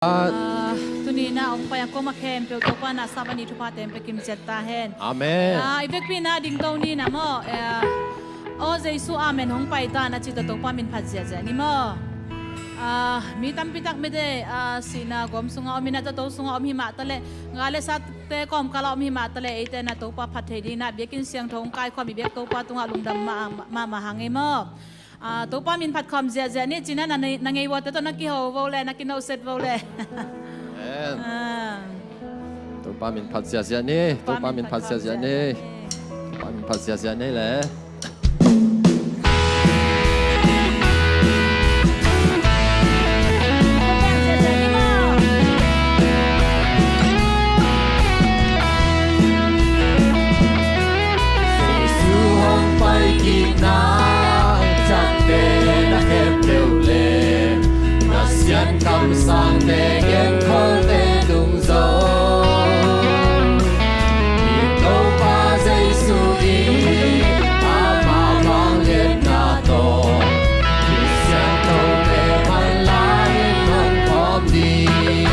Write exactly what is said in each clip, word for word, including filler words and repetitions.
Ah, tuni-in ah hong pai a kuamah khempeuh Topa na sap a ni thupha teng pia kim ciat ta hen. Amen. Ah, i vekpi-in ah dingto ni na maw. Eh, aw Jesu, amen hong pai ta na ci tawh Topa min phat ziahziah ni maw. Ah, mi tampi tak mite, ah, sihna gawm sungah om in ah, zato sungah om hi mah taleh, gal le sate kawmkal ah om hi mah taleh, eite na Topa phat thei dingin ah biakinn siangtho hong kaikhawm i biak Topa tungah lungdam mah, mah, mah hang ei maw. Ah, Topa min phat khawm ziahziah ni. Ci-in ah na, na ngei uate tawh na kiho vo le, na kinohset vo le. Amen. Ah. Topa min phat ziahziah ni. Topa min phat ziahziah ni. Topa min phat ziahziah ni le. Jesu hong pai kik nang, ciaptehna khempeuh le Pasian kamsangte, genkholte tung zo. I Topa Jesu in ama vangliatna tawh Pasian tote manlang in hong phawk ding.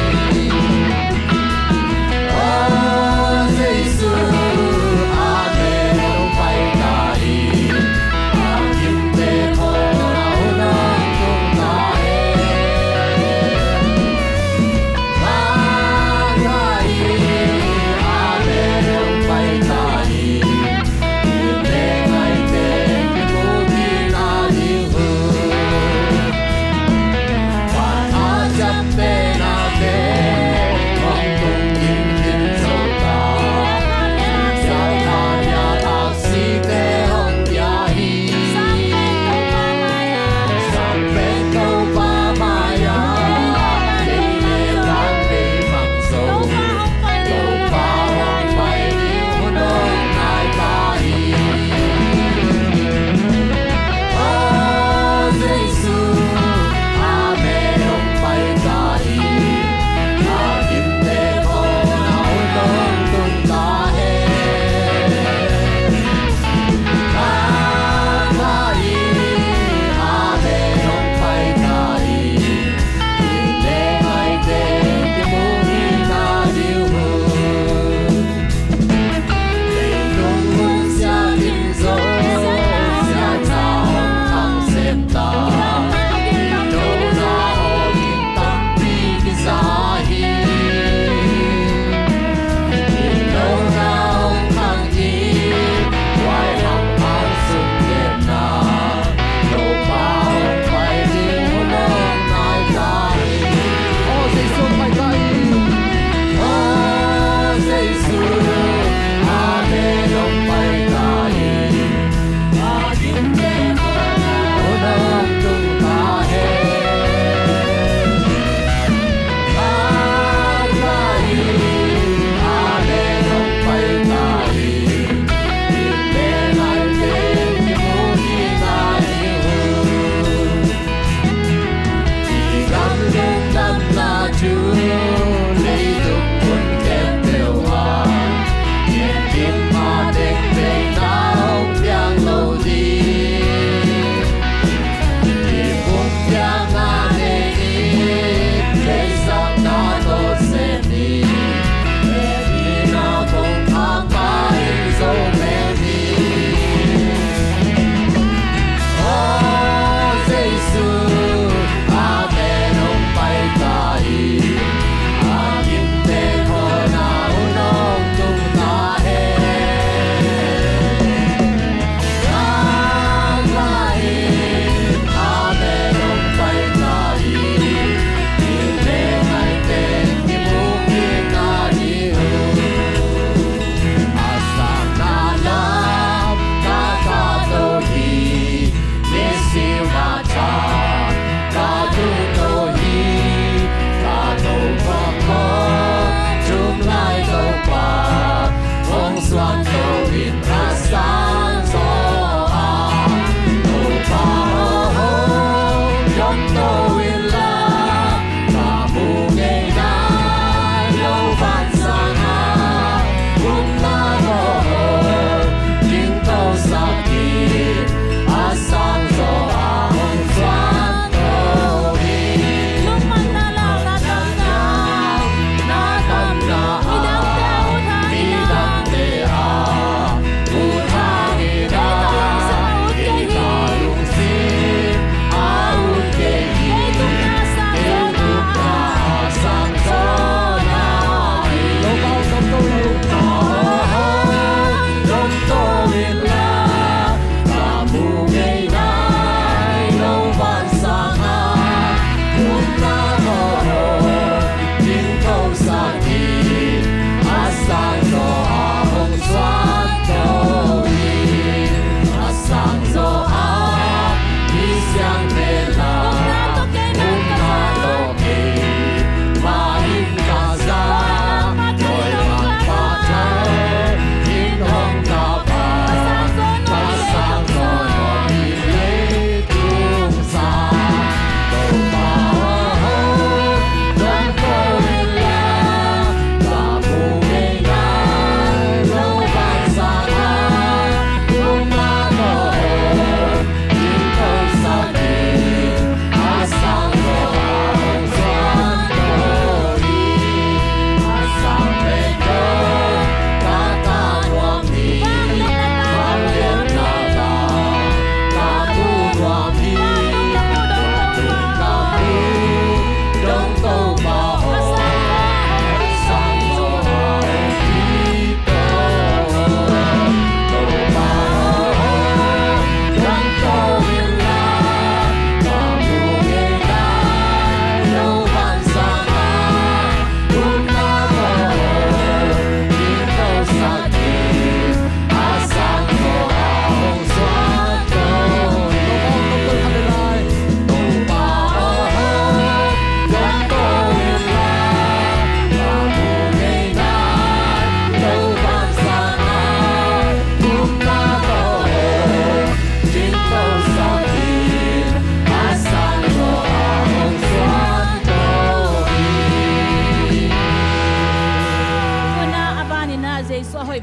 Aw Jesu, amen hong pai ta hi. A kimte khawng a hun hong tung ta hi. Amen hong pai ta hi.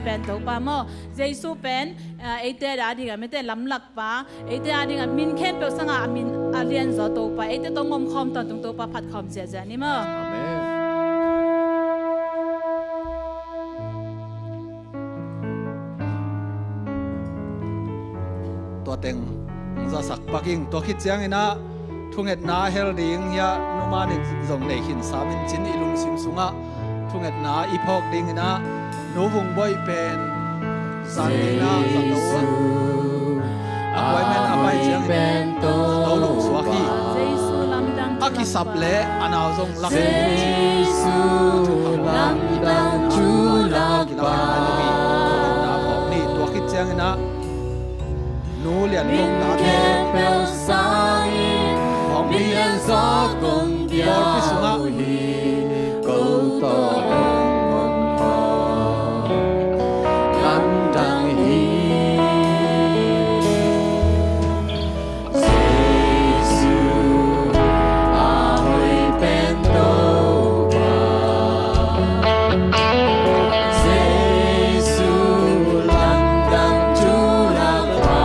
pen Topa maw. Jesu pen, ah, eite adingah mite lamlak pa, eite adingah min khempeuh sangah a min a lianzaw Topa, eite tawh om khawm tawntung Topa phat khawm ziahziah ni maw. Amen. Tua teng hong zasak pak ing. Tua khit ciangin ah thungetna hel ding hiah nu man in zong nei khin sam in cin, i lungsim sungah thungetna i phawk dingin ah Nu Vung Boih pen zan dingin ah zato un. Appointment a pai ciangin zato lungsuak hi. Jesu lamdang a kisap leh a nau zong lak Jesu lamdang thu lak pa. Tua khit ciangin ah Nu Lian Kong tate khempeuh sangin hong mi lian zaw kong pia pawlpi sungah hi. Ko tawh hong om khawm lamdang hi. Jesu a hoih pen Topa. Jesu lamdang thu lak pa.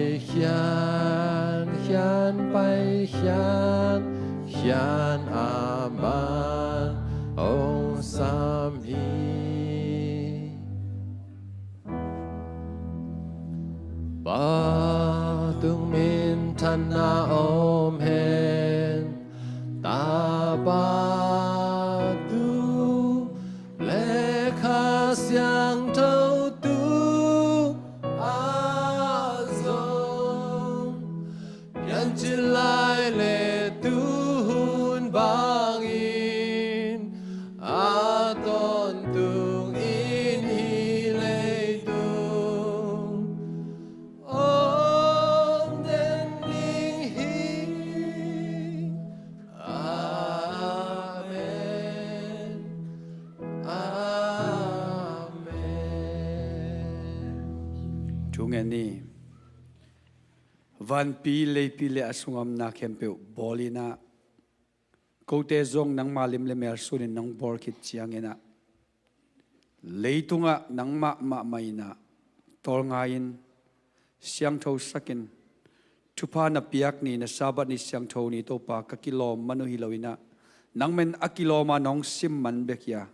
Khian, khian, pai khian, khian a man hong sam hi. Pa tung minthanna om hen, Tapa tung le Kha Siangtho tung ah zong, piancil lai le tu hun bangin, a tawntung in hih leitung om den ding hi. Amen. Amen. Thu ngen ni. Vanpi, leipi le a sungah omna khempeuh bawl in ah, kote zong nangma lim le mel sunin nong bawl khit ciangin ah, leitungah nangmah mahmah in ah tawlnga-in, siangthosak in, thupha na piak ni, na Sabbath ni siangtho ni Topa ka kilawm man uh hi lo in ah, nangmah in a kilawm a nong sim man bek hi a,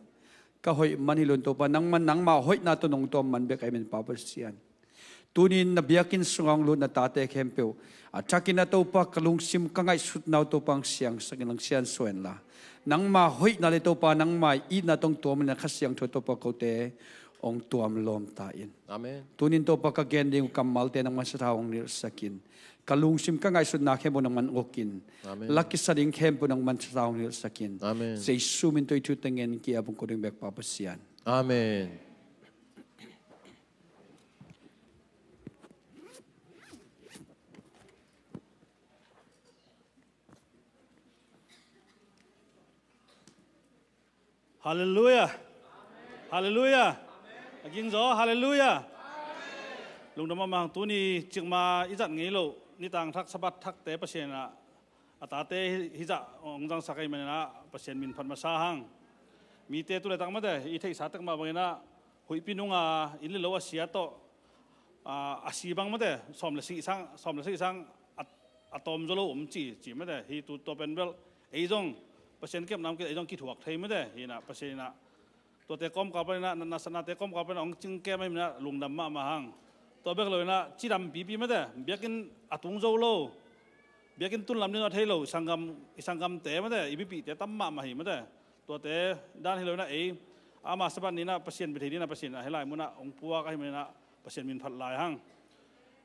ka hoih man hi lo in Topa, nangmah in nangma hoihna tawh nong tuam man bek ahih manin Pa Pasian, tuni-in na biakinn sungah hong lut na tate khempeuh a thakin ah Topa, ka lungsim ka ngaihsutna uh Topa hong siangsak in, hong siansuah inla, nangma hoihna le Topa nangma itna tawh hong tuam in ah Kha Siangtho Topa kote hong tuam lawm ta in. Amen. Tuni-in Topa ka gen ding uh kammalte nangman sathau hong nilhsak in, ka lungsim ka ngaihsutna khempeuh nangman uk in, Amen. La kisa ding khempeuh nangman sathau hong nilhsak in. Amen. Jesu min tawh hih thu teng ngen ka ap uh, ko ding bek Pa Pasian. Amen. Halleluia. Halleluia. A ging zaw, halleluia. Lungdam mahmah hang. Tuni cikmah i zat ngei loh nitang thak Sabbath thakte Pasian in ah a tate hih zah hong zangsak ahih manin ah Pasian min phat masa hang. Mite tu laitak mate i theihsa tek mah bangin ah huihpi nung a inn le lo a sia tawh, a, a si bang mate sawm le sagih sang, sawm le sagih sang a, a tawm zaw lo om ci, ci mate. Hih tu tua pen bel ei zong Pasian kepna om kei leh ei zong kithuak thei mate. Hi in ah Pasian in ah tuate kawmkal panin ah, na, na, nate kawmkal panin ah hong cingkem ahih manin ah lungdam mahmah hang. Tua bek lo in ah cidam pipi mate, biakinn a tung zo lo, biakinn tun lam ding a thei lo i sanggam, i sanggamte mate, i mipihte tam mahmah hi mate. Tuate dan hi lo in ah ei ama Sabbath ni in ah Pasian bia thei ding in ah Pasian in ah hih lai munah hong puak ahih manin ah Pasian min phat lai hang.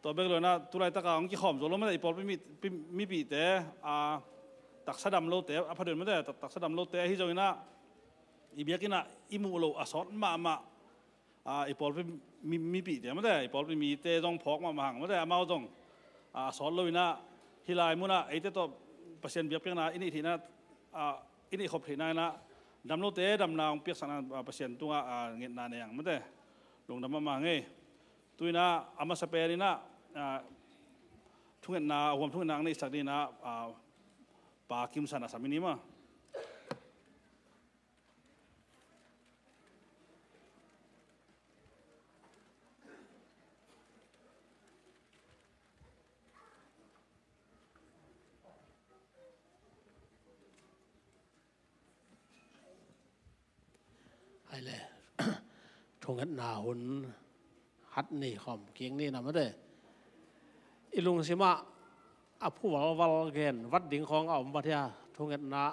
Tua bek lo in ah tu laitak a hong kikhawm zo lo mate, i pawlpi mi, pi, mipihte, a, taksa dam lote a pha den mate, ta, taksa dam lote ahi zongin ah i biakinn ah i muh loh a sawt mahmah, a, i pawlpi mi, mipihte mate, i pawlpi mite zong phawk mahmah hang mate, amau zong, a, a sawt lo in ah hih lai munah eite tawh Pasian biakpiakna i neih theihna, a, i neih khop theihna in ah dam lote damna hong piaksakna, a, Pasian tungah, a, ngetna nei hang mate. Lungdam mahmah hang ei. Tu in ah a masa pen in ah, a, thungetna, a huam thungetna hong neihsak ding in ah, a, Pa Kim San a sam i ni maw. Hai le, thungetna hun hat ni khawm kik ni na mate. I lungsim ah a phu valval gen vat ding khawng a om vat hia, thungetna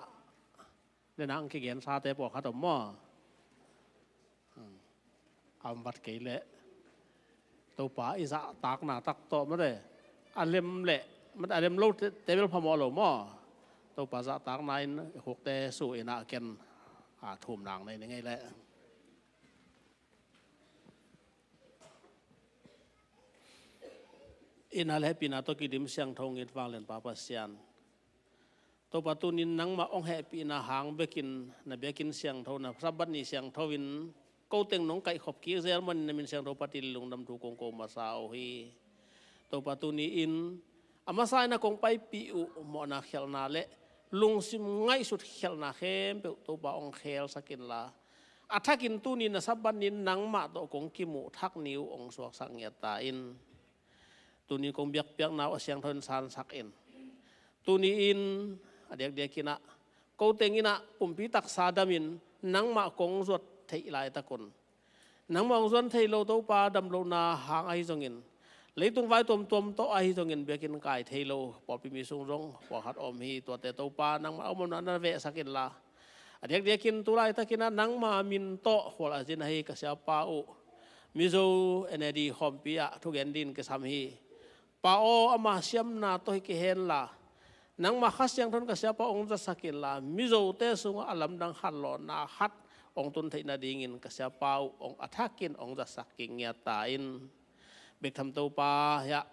nena ang kigen sate pawlkhat om maw? A om vat kei leh Topa i zahtakna tak tawh mate, a lem leh, mate, a lem lo te, te bel phamawh lo maw? Topa zahtakna in i khukte su in ah ken, a, thum nang nei ni ngei leh. Inn ah le hehpihna tawh kidim siangtho ngit vanglian Pa Pasian, Topa tunin nangmah hong hehpihna hang bekin na biakinn siangtho, na Sabbath ni siangtho in ko teng nong kaihkhop kik zel manin na min siangtho phat in lungdam thu kong ko masa uh hi. Topa tuni-in a masa in a kong paipih uh mawhna khialhna le lungsim ngaihsut khialhna khempeuh Topa hong khelsak inla, a thakin tuni na Sabbath ni in nangmah tawh kong kimuh thak ni uh hong suaksak ngiat ta in. Tuni kong biakpiakna uh a siangtho in sansak in. Tuni in a diakdiakin ah ko teng in ah pumpi taksa damin nangmah kong zuat theih laitakun, nangmah hong zuan thei lo Topa damlohna hang ahi zongin, leitung vai tuamtuam tawh ahi zongin biakinn kai thei lo pawlpi mi sung zong pawlkhat om hi. Tuate Topa nangmah a om omna na vehsak inla, a diakdiakin tu laitakin ah nangma min tawh khual a zin ahi ka siapa uh Mizo N A D khawmpi ah thugen dingin kisam hi. Pa aw, ama siamna tawh hi kihenla, nangma Kha Siangtho in ka siapa hong zatsak inla, Mizote sungah a lamdang khat lawnna khat hong tun theih nadingin ka siapa uh hong a thakin hong zatsak kingiat ta in. Bek tham Topa hiah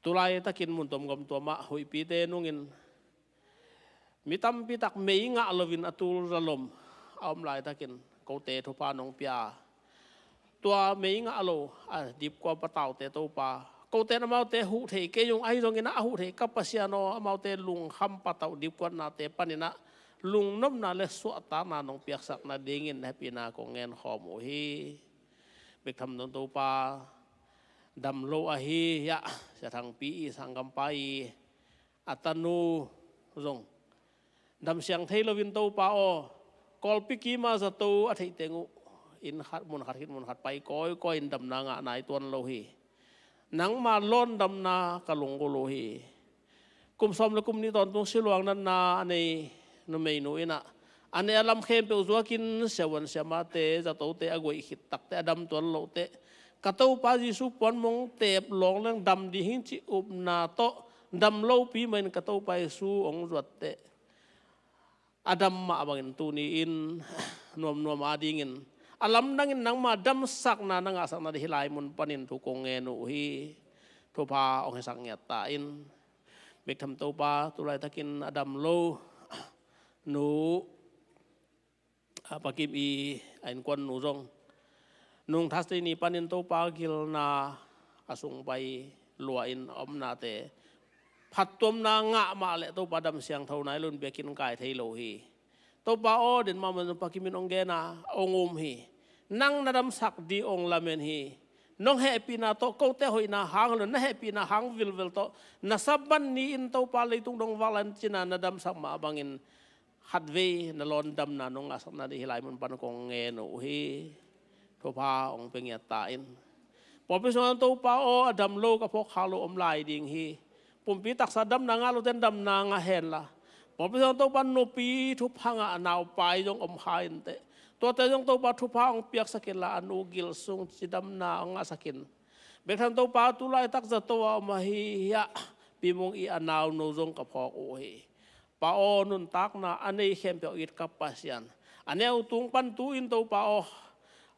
tu laitakin mun tuam gam tuamah huihpite nungin mi tampi tak mei ngah loin a tul zalom a om laitakin kote thupha nong pia. Tua mei ngah lo a dipkua pataute Topa, kote in amaute huh thei kei ung, ahi zongin ah a huh thei ka Pasian aw, amaute lungkham patauh dipkuatnate panin ah lungnopna le suahtakna nong piaksak nadingin na hehpihna kong ngen khawm uh hi. Bek tham dong Topa, dam lo ahi hiah Sia Thangpi i sanggampa i a tanu zong dam siang thei loin Topa aw, Kawlpi kima zato a theih teng uh inn khat mun khat khit mun khat pai kawikawi in damna ngah nai tuan lo hi. Nangma lawn damna ka lunggulh uh hi. Kum sawm le kum nih tawntung siluang natna a nei numeinu in ah a neih a lam khempeuh zuakin siavuan siamahte zatote a guaih khit takteh a dam tuan lohteh ka Topa Jesu puanmong teep lawngleng dam ding hi cih upna tawh dam lopi mahin ka Topa Jesu hong zuatteh a dam mah bangin tuni in nuamnuam adingin a lamdangin nangma damsakna na ngahsak nading hih lai mun panin thu kong ngen uh hi. Thupha hong hisak ngiat ta in. Bek tham Topa, tu laitakin a dam lo nu a pakim i a innkuan nu zong nung Thursday ni panin Topa gilna a sung pai lua in a omnate phattuamna ngah mah leh Topa dam siangtho nai loin biakinn kai thei lo hi. Topa aw, den mahmah zong pakimin hong gen a hong um hi. Nang na damsak ding hong lamen hi. Nong hehpihna tawh kote hoihna hang lo na hehpihna hang vilvel tawh na Sabbath ni-in Topa leitung dong vak lai-in cina na damsak mah bangin khatvei na lawn damna nong ngahsak nading hih lai mun pan kong ngen uh hi. Thupha hong pia ngiat ta in. Pawlpi sungah Topa aw, a dam lo ka phawk kha lo om lai ding hi. Pumpi taksa damna ngah lote in damna ngah henla, pawlpi sungah Topa nupi thupha ngah a naupai zong om kha inteh. Tuate zong Topa thupha hong piaksak inla a nu gil sung cidamna hong ngahsak in. Bek tham Topa tu laitak zato a om ahi hiah Pi Mung i a nau no zong ka phawk uh hi. Pa aw, nuntakna a nei khempeuh it ka Pasian, a neu tung pan tu-in Topa aw,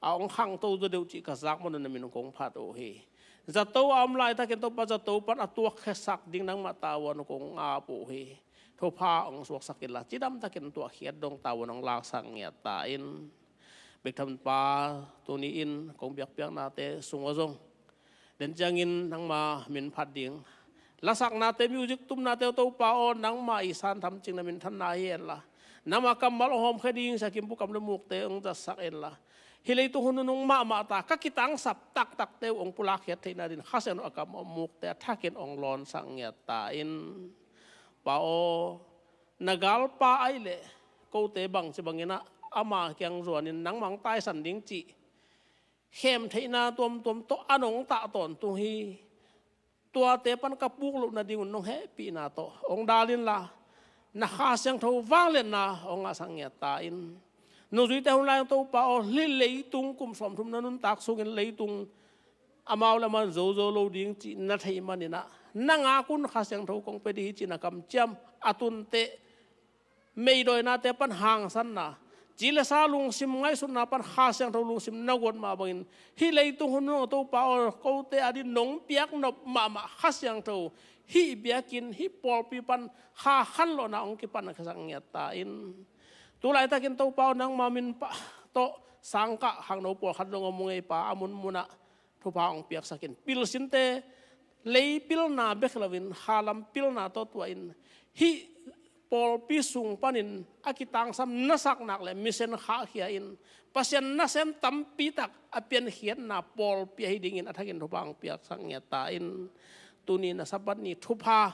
a hong khangto zaw deuh cih ka zak mawh na min kong phat uh hi. Zato a om laitakin Topa zato pan a tuakkhiasak ding nangmah tavuan kong ap uh hi. Thupha hong suaksak inla cidamtakin tuahkhiat dong tavuan hong laksak ngiat ta in. Bek tham Pa, tuni in kong biakpiaknate sungah zong den ciangin nangma min phat ding lasaknate, music tumnate uh Topa aw, nangma i san tham cing na minthanna hi henla, nangma kammal hong hawmkhia ding Sia Kim Pu Kam le Mukte hong zatsak henla, hih leitung hun nunung mahmah ta ka kitangsap taktakte uh hong pulakkhiat theihna dingin Kha Siangtho a kam a mukte a thakin hong lawnsak ngiat ta in. Pa aw, na galpa ahih leh kote bangci bangin ah ama kiang zuanin nangmah hong taisan ding cih khem theihna tuamtuam tawh a nong tah tawntung hi. Tuate pan ka puk loh nadingun nong hehpihna tawh hong dal inla, na Kha Siangtho vangliatna hong ngahsak ngiat ta in. Nungzuite hun lai-in Topa aw, hih leitung kum sawmthum na nuntak sungin leitung amau le amau in zo zo lo ding cih na theih manin ah, na ngak un Kha Siangtho kong pia ding hi cih na kamciam a tunteh meidawinate pan hangsanna, ci le sa lungsim ngaihsutna pan Kha Siangtho lungsim na guat mah bangin, hih leitung hun nung Topa aw, kote ading nong piaknop mahmah Kha Siangtho hih biakinn, hih pawlpi pan kha khanlawhna hong kipan a khasak ngiat ta in. Tu laitakin Topa aw, nangma min pah tawh sangkah khangno pawlkhat zong om uh ngei Pa, a munmunah thupha hong piaksak in. Pilsinte lei pilna bek loin khalam pilna tawh tuah in, hih pawlpi sung panin a kitangsam nasak nak le mission khahkhia in, Pasian nasem tampi tak a piankhiatna pawlpi ahi dingin a thakin thupha hong piaksak ngiat ta in. Tuni na Sabbath ni thupha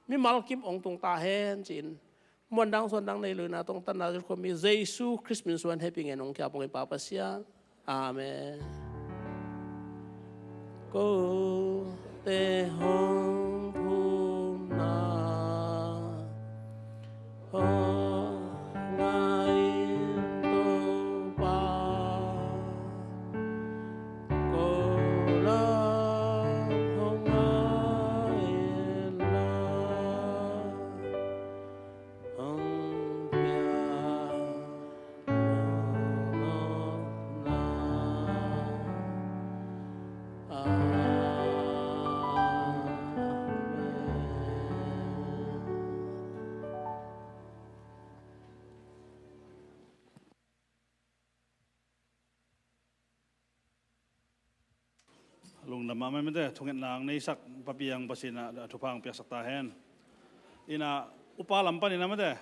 mimal kim hong tung ta hen ci-in, muandang suandang nei lo-in a tongtanna zil khuami Jesu Khrist min suang happy ngen hong kia pong i Pa Pasian. Amen. Kote hong phumna hong ngai in Topa, ko lam hong ngai in la. Lungdam mahmah mate, thungetna hong neisak papi hong Pasian in a thupha hong piaksak ta hen. Ina upa lam panin a mate,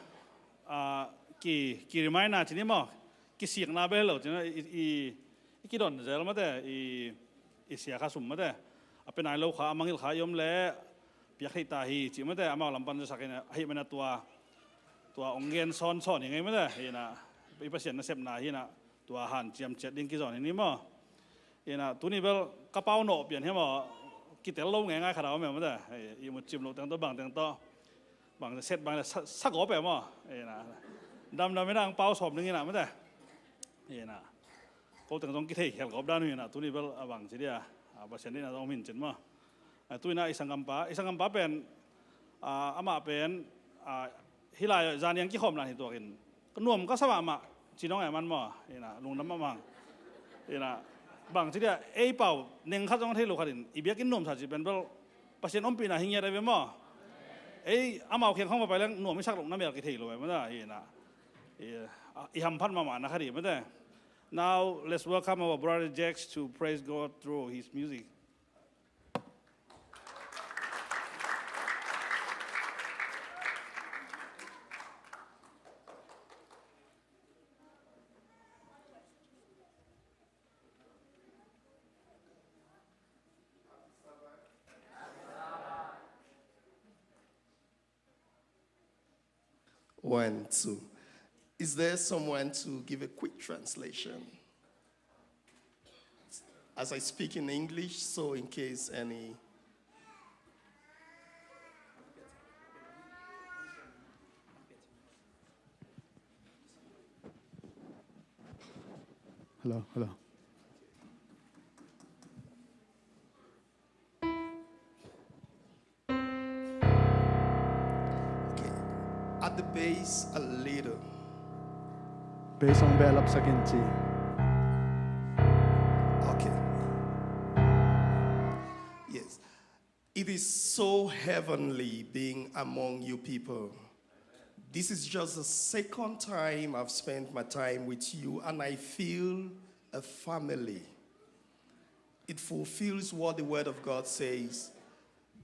a, ki, ki remind na ci ni maw, kisikna bel lo ci na, i, i, i kidon zel mate, i, i sia kha sum mate, a pe nai lo kha, a mangngilh kha i om le piak theih ta hi ci mate, amau lam pan zasak ina, ahi mana tua, tua hong gen sawnsawn hi ngei mate, ina i Pasian nasepna hi ina, tua hanciam ciat ding kizawn hi ni maw. Ina tuni bel ka pau nawh pian hi maw, kitel lo ngeingai khat a om e mate. I mut cim lo teng tawh bang teng tawh, bang set bang le sa, sa gawp e maw. Ina damdam ina ang pau sawm ding ina mate. Ina ko teng zong kithei khel gawp dan uh ina, tuni bel a bang ci dia, a, Pasian ina zong min cin maw. A, tu ina i sanggampa, i sanggampa pen, a, amah pen, a, hih lai zaniang kikhawm dan hi tuakin ka nuam ka sa mahmah ci nong e man maw. Ina lungdam mahmah. Ina bang ci dia, ei pau neng khat zong thei lo khat in i biakinn nuamsa ci pen bel Pasian ompihna hi ngiat a ve maw. Ei amau kiang khawng va pai leng nuam i sak loh na mel kithei lo e mate. Ina i, a, i hamphat mahmah na khat hi mate. Now let's welcome our brother Jax to praise God through his music. One, two. Is there someone to give a quick translation? As I speak in English, so in case any. Hello, hello. Okay. At the bass a little. Bass hong behlap sakin ci. Okay. Yes. It is so heavenly being among you people. This is just the second time I've spent my time with you, and I feel a family. It fulfills what the Word of God says.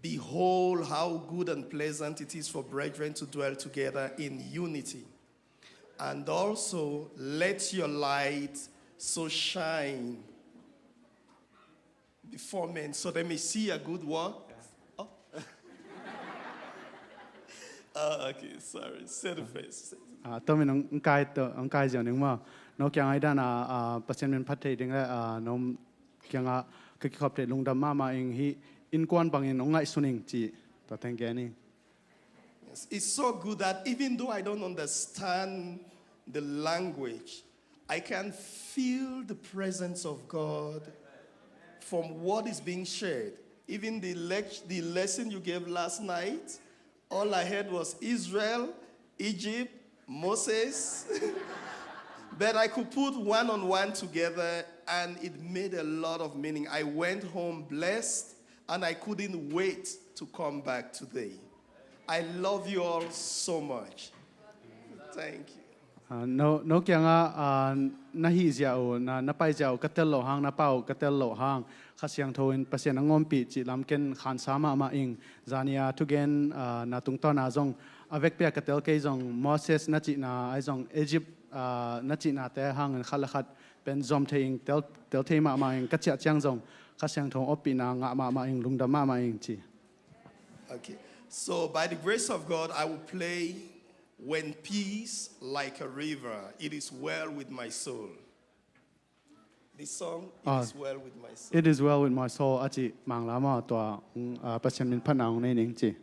Behold, how good and pleasant it is for brethren to dwell together in unity. And also, let your light so shine before men, so they may see your good work. Oh. Ah, okay, sorry. Say the first. Ah, tomin ang, ang kai to, ang kai ziau ning maw. No kiang ai dan a, ah, Pasian min phat thei ding le, ah, no kiang a ka kikhop thei lungdam mahmah ing hi innkuan bangin ong ngaihsun ing ci. Tua teng gen ing. Yes, it's so good that even though I don't understand the language, I can feel the presence of God from what is being shared. Even the lect-, the lesson you gave last night, all I heard was Israel, Egypt, Moses. But I could put one on one together and it made a lot of meaning. I went home blessed and I couldn't wait to come back today. I love you all so much. Thank you. Ah, no, no kiangah, ah, na hih ziau, na, na pai ziau ka tel loh hang, na pau ka tel loh hang, Kha Siangtho in Pasian a ngawmpih cih lam ken khansa mahmah ing. Zania thugen, ah, na tungtawna zong a vekpia ka tel kei zong Moses na cihna ai zong Egypt, ah, na cihnate hangin khat le khat pen zom thei ing, tel, tel thei mahmah ing, ka ciah ciang zong Kha Siangtho oppihna ngah mahmah ing, lungdam mahmah ing ci. Okay. So by the grace of God, I will play When Peace Like a River, It Is Well With My Soul. This song, It Ah. Is Well With My Soul. It is well with my soul, a cih Manglam ah tua, mm, ah, Pasian min phatna hong nei ning ci.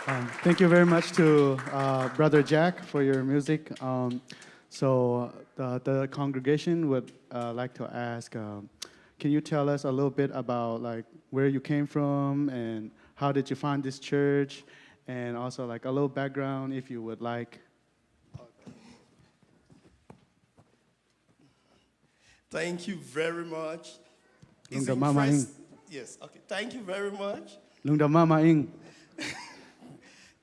Um, thank you very much to uh, Brother Jack for your music. Um, so the, the congregation would uh, like to ask, um, can you tell us a little bit about, like, where you came from and how did you find this church, and also, like, a little background, if you would like. Thank you very much. It's Lungdam mahmah ing. interest- Yes, okay. Thank you very much. Lungdam mahmah ing.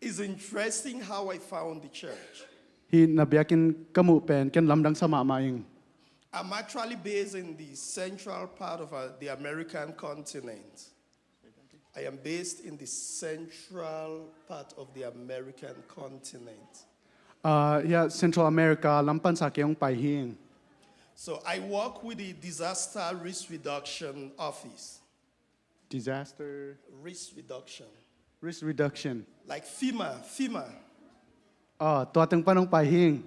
It's interesting how I found the church. Hih na biakinn ka muh pen ken lamdang sa mahmah ing. I'm actually based in the central part of uh, the American continent. I am based in the central part of the American continent. Uh, yeah, Central America lam pansa kei hong pai hi ing. So I work with the Disaster Risk Reduction Office. Disaster Risk reduction. Risk reduction. Like FEMA, FEMA. Ah, tua teng pan hong pai hi ing.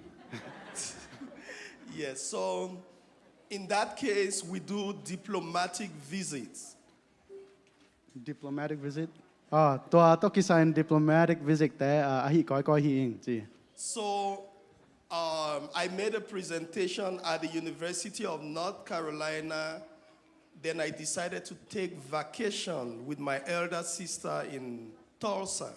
Yes, so in that case, we do diplomatic visits. Diplomatic visit. Ah, tua tawh kisai in diplomatic visit te, ah, ahi kawikawi hi ing ci. So um, I made a presentation at the University of North Carolina. Then I decided to take vacation with my elder sister in Tulsa.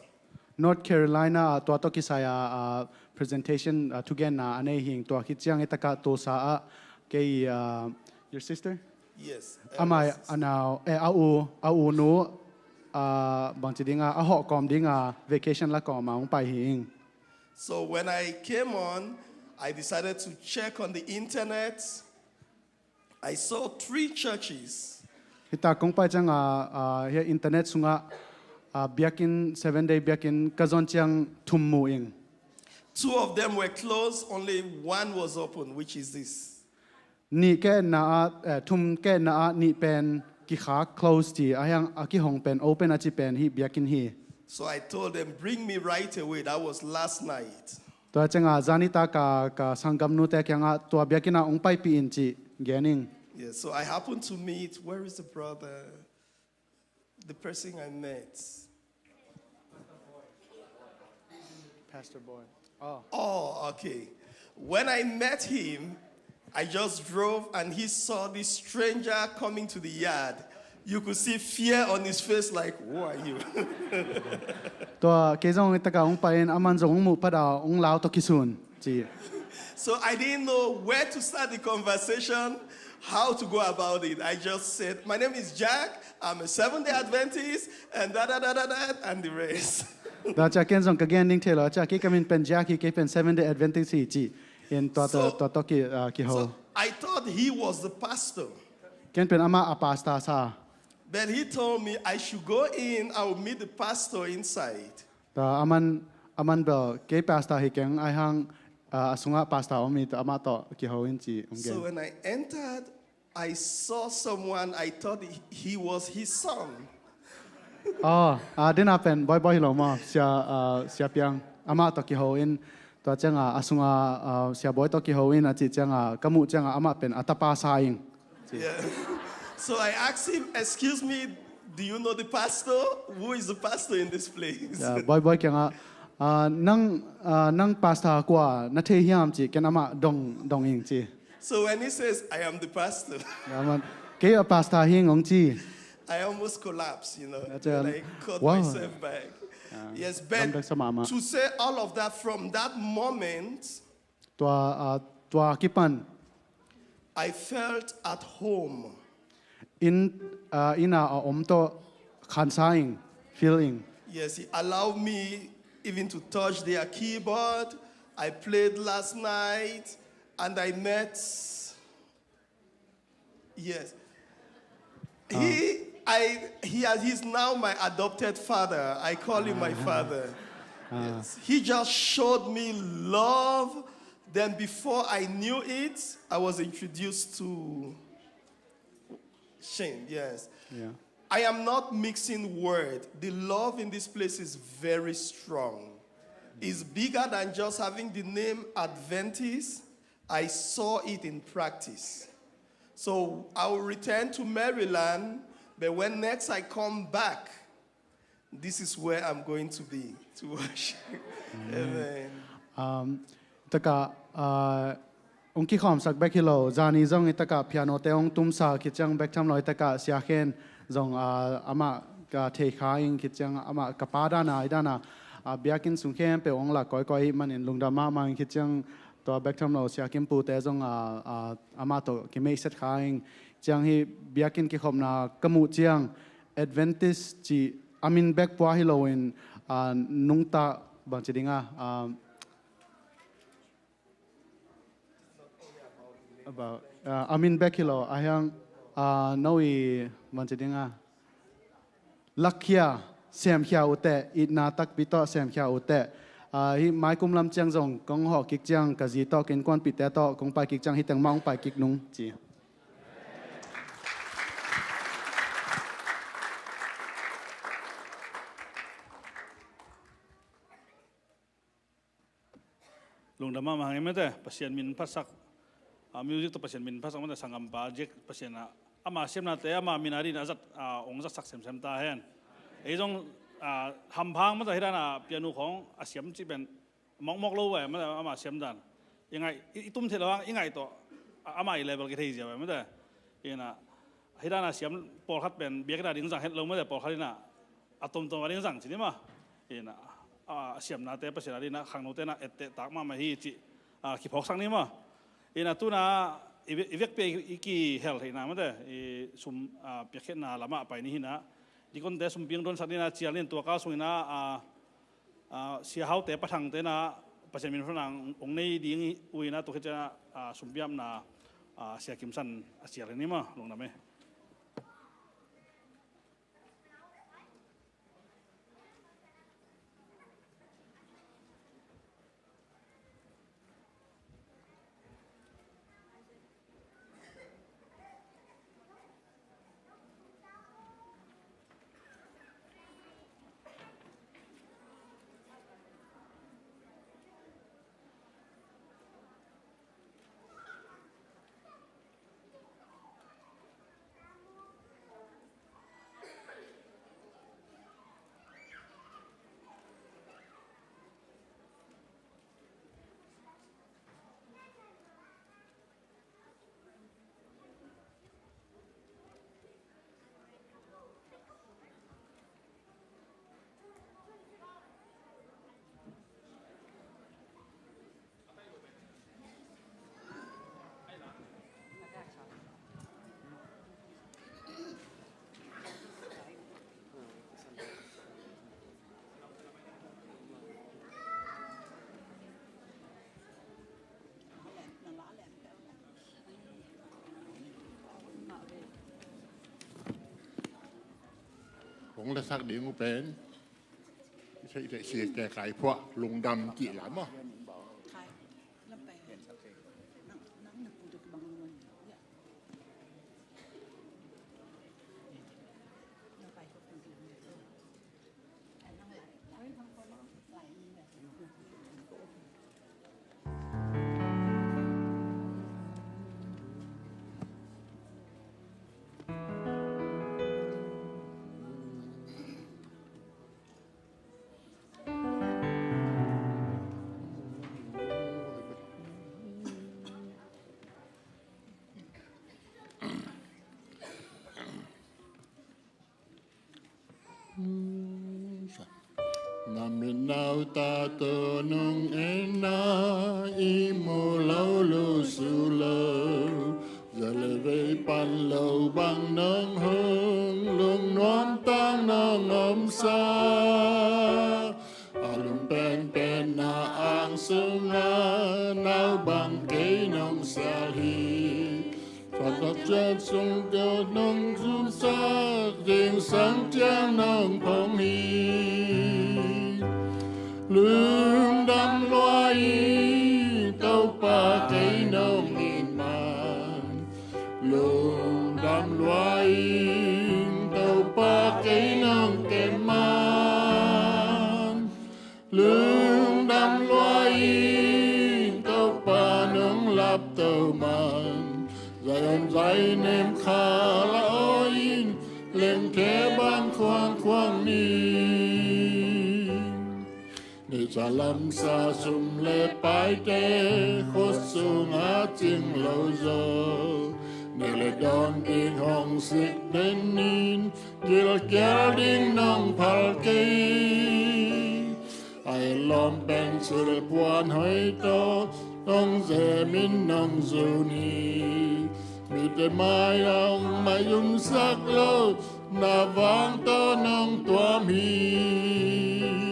North Carolina ah, tua tawh kisai ah, ah, presentation ah, thugenna a nei hi ing. Tua khit ciang hi takah Tulsa ah kei, ah, your sister? Yes. Amai Elder sister. A nau, eh, a u, a u nu, ah, bangci ding a, a hawh kawm ding a vacation la kawm a hong pai hi ing. So when I came on, I decided to check on the internet. I saw three churches. Hi tak kong pai ciang a, ah, hi internet sungah, ah, biakinn, Seven Day biakinn ka zon ciang thum mu ing. Two of them were closed, only one was open, which is this. Nih ka etna ah, eh, thum ka etna ah nih pen kikhak, close ci, a hiang a kihong pen open a ci pen hih biakinn hi. So I told them, "Bring me right away." That was last night. Tua ciang a zani ta ka, ka sanggamnute kiangah tua biakinn ah hong paipih in ci gen ing. Yeah, so I happened to meet, where is the brother? The person I met. Pastor Boy. Oh. Oh, okay. When I met him, I just drove and he saw this stranger coming to the yard. You could see fear on his face, like, "Who are you?" Tua kei zong hi takah hong pai in, aman zong hong muh phat a hong lau tawh kisun ci. So I didn't know where to start the conversation, how to go about it. I just said, "My name is Jack, I'm a Seventh Day Adventist," and da da da da da, and the rest. Tua ciang ken zong ka gen ding thei lo, ciang kei ka min pen Jack hi, kei pen Seventh Day Adventist hi ci. In tua, tua, So- tua tawh ki, ah, kiho. So I thought he was the pastor. Ken pen amah a pastor sa. But he told me I should go in, I will meet the pastor inside. Tua aman, aman bel kei pastor hi keng, a hiang, ah, a sungah pastor om hi, tua amah tawh kiho in ci hong So gen. When I entered, I saw someone, I thought he, he was his son. Oh, ah, dena pen Boy Boy hi lo maw, Sia, ah, Sia Piang. Amah tawh kiho in, tua ciang a, a sungah, ah, Sia Boy tawh kiho in a cih ciang a, ka muh ciang a, amah pen a tapa sa ing. Yeah. So I asked him, "Excuse me, do you know the pastor? Who is the pastor in this place?" Ya, Boy Boy kiangah, ah, nang, ah, nang pastor kua na thei hiam ci, ken amah dong, dong ing ci. So when he says, "I am the pastor," Ya, man, kei a pastor hi ing hong ci. I almost collapsed, you know. That's a- And I caught Wow. myself back. Ah, Yes, but lamdang sa mahmah. To say all of that, from that moment, Tua, ah, tua kipan. I felt at home. In, ah, inn a om tawh khansa ing, feel ing. Yes, he allowed me even to touch their keyboard. I played last night, and I met. Yes. He, I, he has, he's now my adopted father. I call him my father. Yes. He just showed me love. Then before I knew it, I was introduced to Shane, yes. Yeah. I am not mixing word. The love in this place is very strong. It's bigger than just having the name Adventist. I saw it in practice. So I will return to Maryland, but when next I come back, This is where I'm going to be, to worship. Amen. Um, taka, uh, ung kikhawmsak bek hi lo, zani zong i taka piano te ung tumsa khit ciang bek tham lo i taka Sia Khen zong, uh, amah ka thei kha ing khit ciang amah ka pa dana i dana, uh, biakinn sung khempeuh ung lak kawikawi hi manin lungdam mahmah ing khit ciang tua bek tham lo Sia Kim Pu te zong, uh, uh, amah tawh kimeihset kha ing ciang hi biakinn kikhopna ka muh ciang Adventist ci a min bek pua hi loin, ah, nungta bang ci ding a, ah, about, ah, a min bek hi lo, a hiang, ah, no i bang ci ding a, lakkhia, semkhia uh teh, itna takpi tawh semkhia uh teh. Ah, hi maikum lam ciang zong kong hawh kik ciang ka zi tawh ka innkuanpihte tawh kong pai kik ciang hi teng mah hong pai kik nung ci. Lungdam mahmah hang ei mate, Pasian min phatsak, ah, music tawh Pasian min phatsak mate, sanggampa Jack Pasian a, ama siamnate ama min a dingin a zat, ah, ong zatsak semsem ta hen. Ei zong, ah, hampha hang mate, hi dana piano khawng a siam cih pen mawkmawk lo vai mate, ama siam dan. I ngaih, i, i tum theih lo hang, i ngaih tawh, a, ama i level kithei zia vai mate. Ina, hi dana siam pawlkhat pen biakinn a ding zang het lo mate, pawlkhat ina a tomtom a ding zang ci ni maw. Ina, a, a siamnate Pasian a dingin khangnote na etteh tak mahmah hi cih, a, kiphawksak ni maw. Ina tuna i ve-, i vekpi a i, i kihel theihna mate, i sum, a, piakkhiatna lamah pai ni hina. Dikonte sumpi ong donsak ni na cial ni tua kal sung ina, a, a, Sia Haute Pathangte na Pasian min phatna ong nei ding uh ina tua khit ciang a, a, sumpiapna, a, Sia Kim San a cial ni maw, lungdam ei. Kong lasak ding uh pen, i theih theih si ke kai phuah lungdam cih lai maw. Na mit na uh ta tawh nong en na, i mu lo lusu lo. Za le vei pan lo bang nong hong, lungnuam tang nong omsa. A lum penpen na ang sunga, nau bang kei nong sial hi. Tua tak ciang sung keu nong zumsak, zingsang ciang nong phong hi. Lungdam lua ing, Topa kei nong it man. Lungdam lua ing, Topa kei nong kem man. Lungdam lua ing, Topa nong lapto man. Zion zai nem kha la aw in, lengthe bang khuangkhuang ni. Nisa lamsa sum le paite khut sungah cing lo zo. Nek le dawn ding hong sik denin gilkial ding nong phal kei. Ai lawm pen silpuan hoih tawh nong zemin nong zun hi. Mite mai-ah hong maizumsak lo na vang tawh nong tuam hi.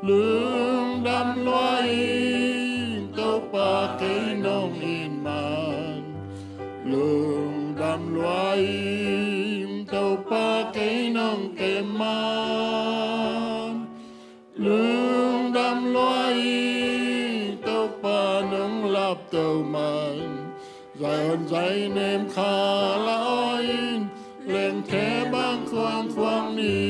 Lungdam lua ing, Topa kei nong it man. Lungdam lua ing, Topa kei nong kem man. Lungdam lua ing, Topa nong lapto man. Zion Zainem kha la aw in, lengthe bang khuangkhuang ni.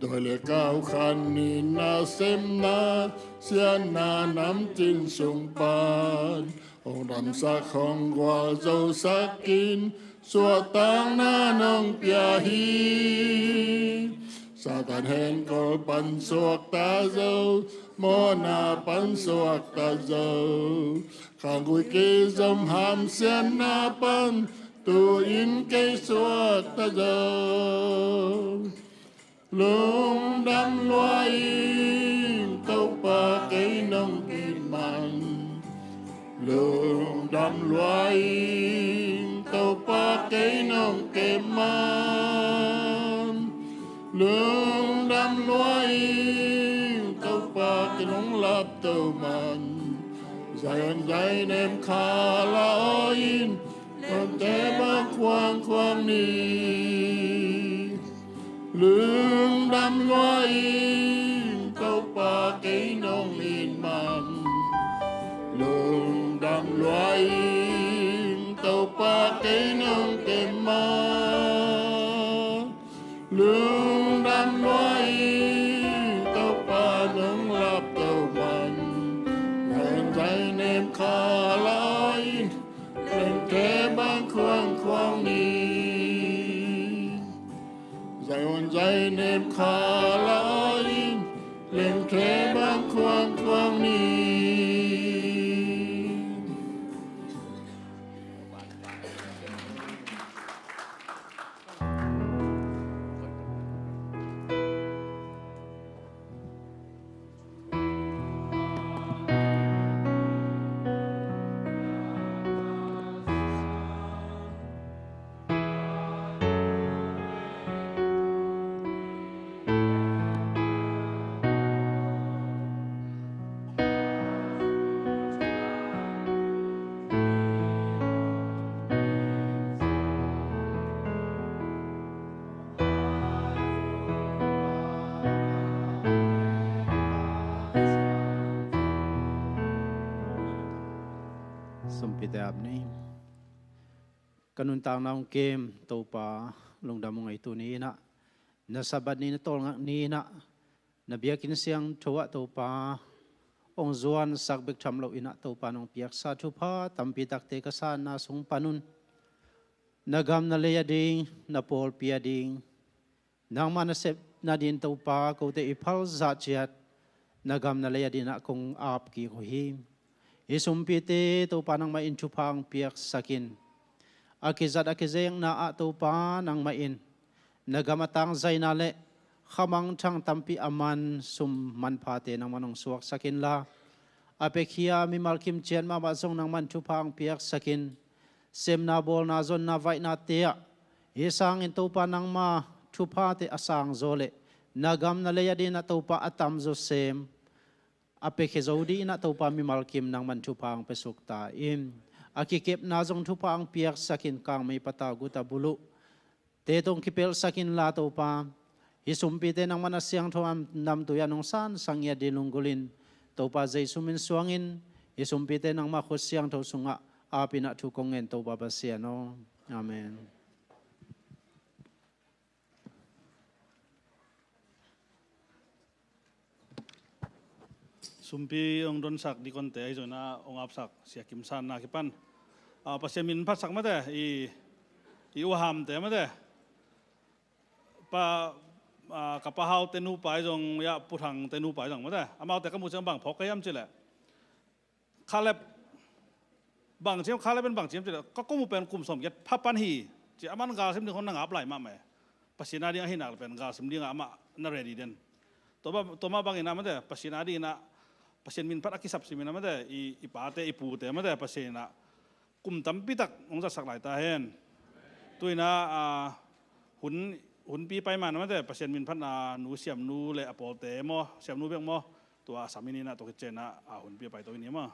Dawi le kau khan ni, na semna siatna namcin sung pan hong damsak hong gualzosak in, suahtakna nong pia hi. Satan hengkol pan suakta zo, mawhna pan suakta zo, khanggui kizom hamsiatna pan tu-in kei suakta zo. Lungdam lua ing, Topa kei nong it man. Lungdam lua ing, Topa kei nong kem man. Lungdam lua ing, Topa kei nong lapto man. Zion Zainem kha la aw in, lengthe bang khuangkhuang ni. Lungdam lua ing, Topa kei nong it man. Lungdam lua ing, Topa kei nong kem man. Lungdam lua ing, Topa nong lapto man. Zion Zainem kha la aw in, lengthe bang khuangkhuang ni. Zion Zainem kha la aw in, lengthe bang khuangkhuang ni. Sumpite ap ni. Ka nuntakna hong kem Topa, lungdam hong ei tuni in ah, na Sabbath ni, na tawlngak ni in ah, na biakinn siangtho ah Topa, hong zuansak bek tham loin ah Topa nong piaksa thupha tampi takte ka sanna sung panun na gam na lei a ding, na pawlpi a ding, nangmah na sep nadin Topa kote i phal zah ciat na gam na lei a dingin ah kong ap kik uh hi. I sumpite Topa nangmah in thupha hong piaksak in. A kizat a kizekna ah Topa nangmah in na gam a tangzaina le kha mangthang tampi a man sum manphate nangmah in hong suaksak inla, a piakhia mimal kim ciat mahmah zong nangmah in thupha hong piaksak in. Semna, bawlna, zonna, vaihnate ah hih sangin Topa nangma thuphate a sangzaw le na gam na lei a dingin ah Topa a tamzaw sem a piakhia zo dingin ah Topa mimal kim nangmah in thupha hong piasuk ta in. A kikepna zong thupha hong piaksak in, kangmei, patau, guta, buluh te tawh hong kipelhsak inla Topa, hih sumpite nangmah na siangtho namtui ah nong sansak ngiat ding lunggulhin, Topa Jesu min suangin hih sumpite nangmah khut siangtho sungah ap in ah thu kong ngen, Topa Pasian aw. Amen. Sumpi hong donsak dikonte ahi zongin ah hong apsak Sia Kim San na kipan, ah, Pasian min phatsak mate, i, i uhamte mate, Pa ah, ka Pa Hau te nupa i zong, ya, Pu Thang te nupa i zong mate, amaute ka muh ciang bang phawk ka hiam cih leh, Caleb, bang ciam, Caleb in bang ciam cih leh, ka kum uh pen kum sawmgiat pha pan hi, ci a, aman galsim ding hong na ngap lai mahmah e. Pasian a ding ahih nak leh pen galsim ding a amah na ready den. Tua mah, tua mah bangin ah mate, Pasian a dingin ah, Pasian min phat a kisap simin ah mate, i, i pate, i pute mate, Pasian in ah kum tampi tak hong zatsak lai ta hen. Tu-in ah, ah, hun, hunpi pai man ah mate, Pasian min phat a nu Siamnu le a pawlte maw, Siamnu bek maw, tua a sam in ah, tua khit ciang ah, ah, hunpi a pai to in hi maw.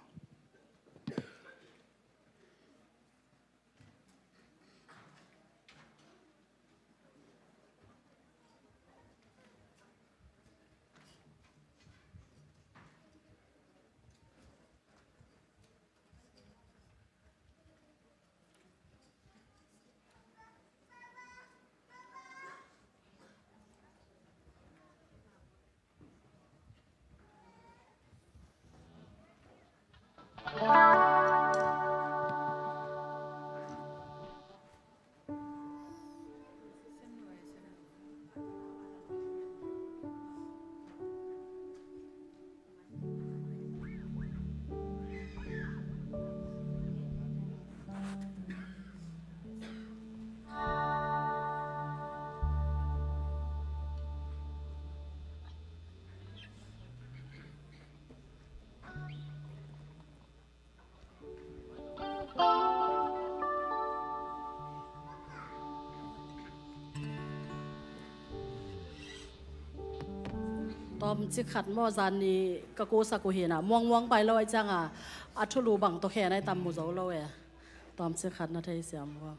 Tawmcik khat maw, zan ni ka kusak uh hi-in ah, muangmuang pai lo ahih ciangin ah, a thulu bang tawh khen ahi tam mu zo lo e. Tawmcik khat na theisiam uh.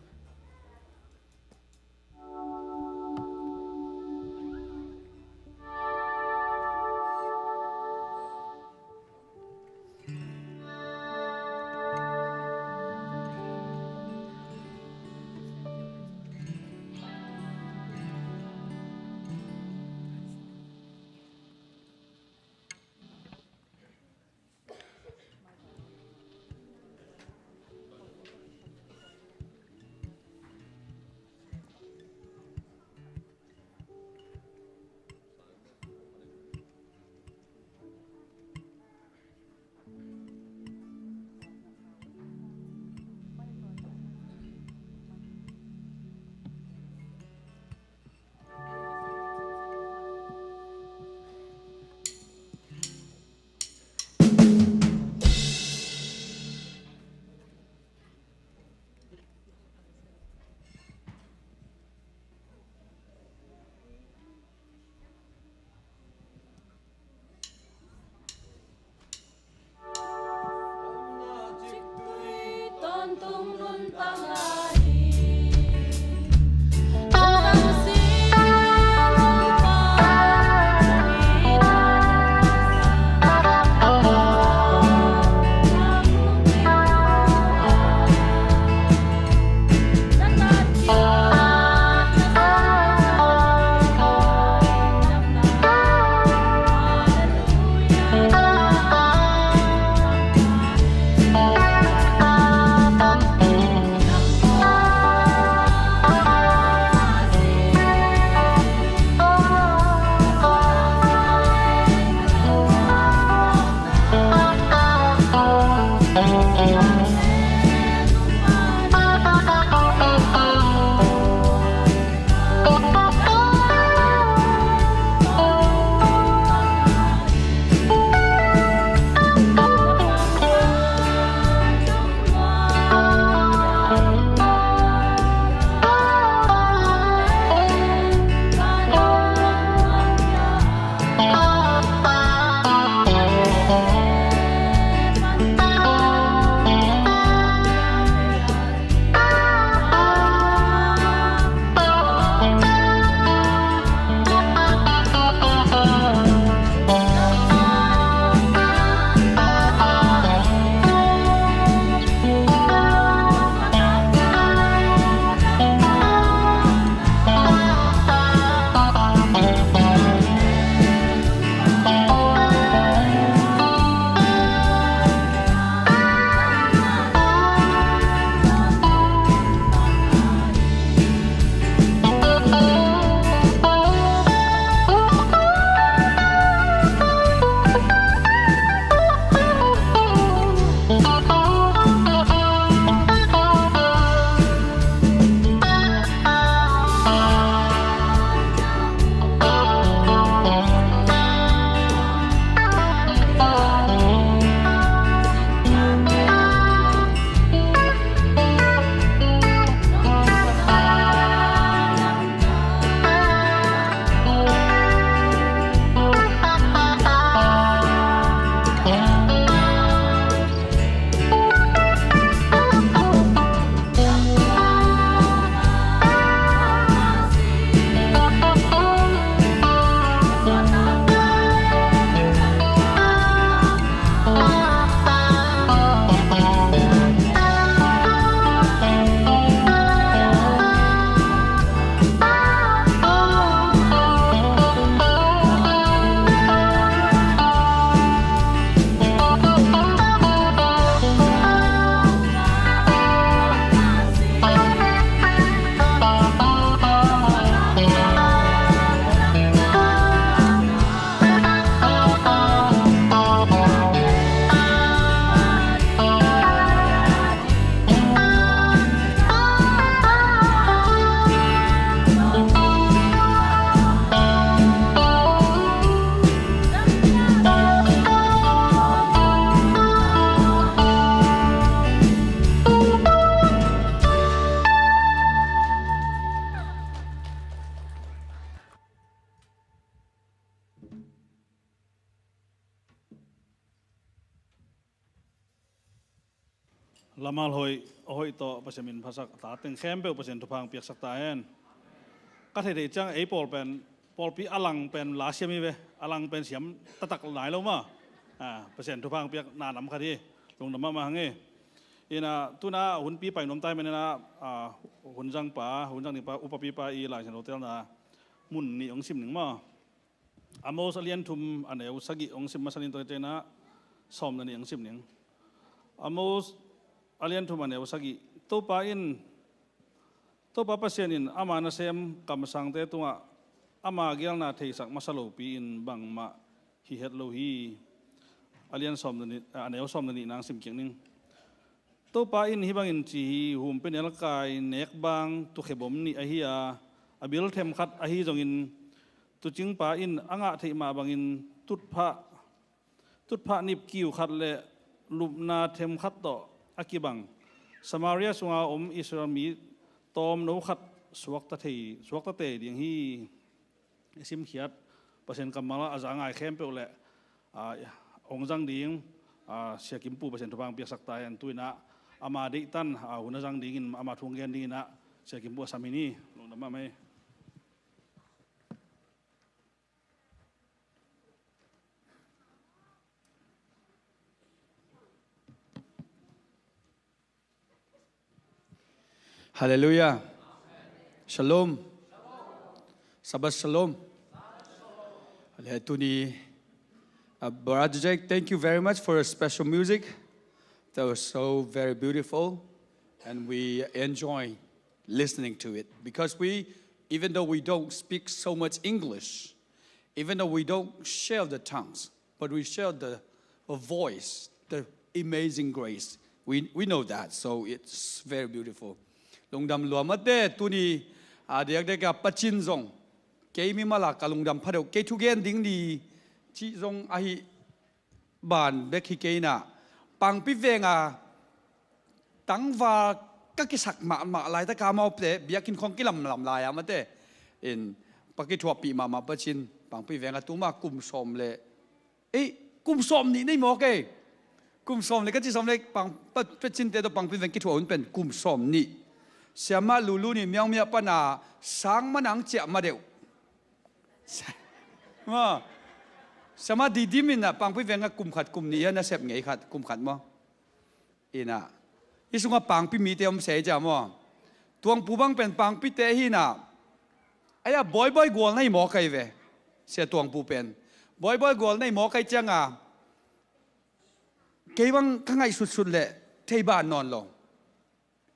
Lamal hoih, hoih tawh Pasian min phatsak, ta teng khempeuh Pasian thupha hong piaksak ta hen. Ka theihtheih ciang ei pawl pen, pawlpi a lang pen la siam hi ve, a lang pen siam taktak nai lo maw. Ah, Pasian thupha hong piak na nam khat hi, lungdam mahmah hang hi. Ina, tuna hunpi pai nuam ta hi manin ah, ah, hunzangpa, hunzang dingpa, upapipa i Lai Siangtho telna mun nih hong sim ning maw. Amos a lian thum a neu sagih hong sim masa ning, tua ciangin ah sawm le nih hong sim ning. Amos a lian thum a neu sagih. Topa in, Topa Pasian in ama nasem kamsangte tungah ama geelna theisak masa lopi-in bangmah hi het lo hi. A lian sawm le nih, a neu sawm le nihna hong sim kik ning. Topa in hih bangin ci hi: Humpinelkai nekbang tukhebom nih ahi a, a bil themkhat ahi zongin, tuucingpa in a ngah theih mah bangin tutphah, tutphah nipkiu khat le lupna themkhat tawh a kibang Samaria sunga om Israel mi tawmno khat suakta thei, suakta tei ding hi. I simkhiat Pasian kammal a za ngai khempeuh le, ah, hong zang ding, ah, Sia Kim Pu Pasian thupha hong piaksak ta hen. Tu-in ah ama deihtan, ah, hun a zang dingin, ama thu hong gen dingin ah Sia Kim Pu a sam hi ni. Lungdam mahmah hi. Hallelujah. Shalom. Shabbat Shalom. Hallelujah. Tuni, uh, Brother Jake, thank you very much for your special music. That was so very beautiful, and we enjoy listening to it because we, even though we don't speak so much English, even though we don't share the tongues, but we share the, a voice, the amazing grace. We, we know that, so it's very beautiful. Lungdam lua mate, tuni a diakdiak a pacin zong kei mimal a ka lungdam pha deuh, kei thugen ding ni cih zong ahi ban bek hi kei inah, Pangpi venga tangval ka kisak mahmah laitaka maute biakinn khong kilamlam lai a mate in pakithuahpih mahmah pacin, Pangpi venga tuma kum sawm le, ei, kum sawm nih nei mawk ei. Kum sawm le ka ci sawm le pang, pa, pacinte tawh Pangpi veng kithuah hun pen kum sawm nih. Siamah Lulu ni Miaungmia pana sang manang ciah ma deuh. Ma, siamah Didim inah Pangpi venga kum khat kum nih a nasep ngei khat, kum khat maw. Inah, hih sungah Pangpi mite om sei cia maw. Tuangpu bang pen Pangpite hi inah, aia Bawibawi gual nei mawk ei ve. Sia Tuangpu pen Bawibawi gual nei mawk ei cianga kei bang ka ngaihsutsut leh thei ban nawn lo.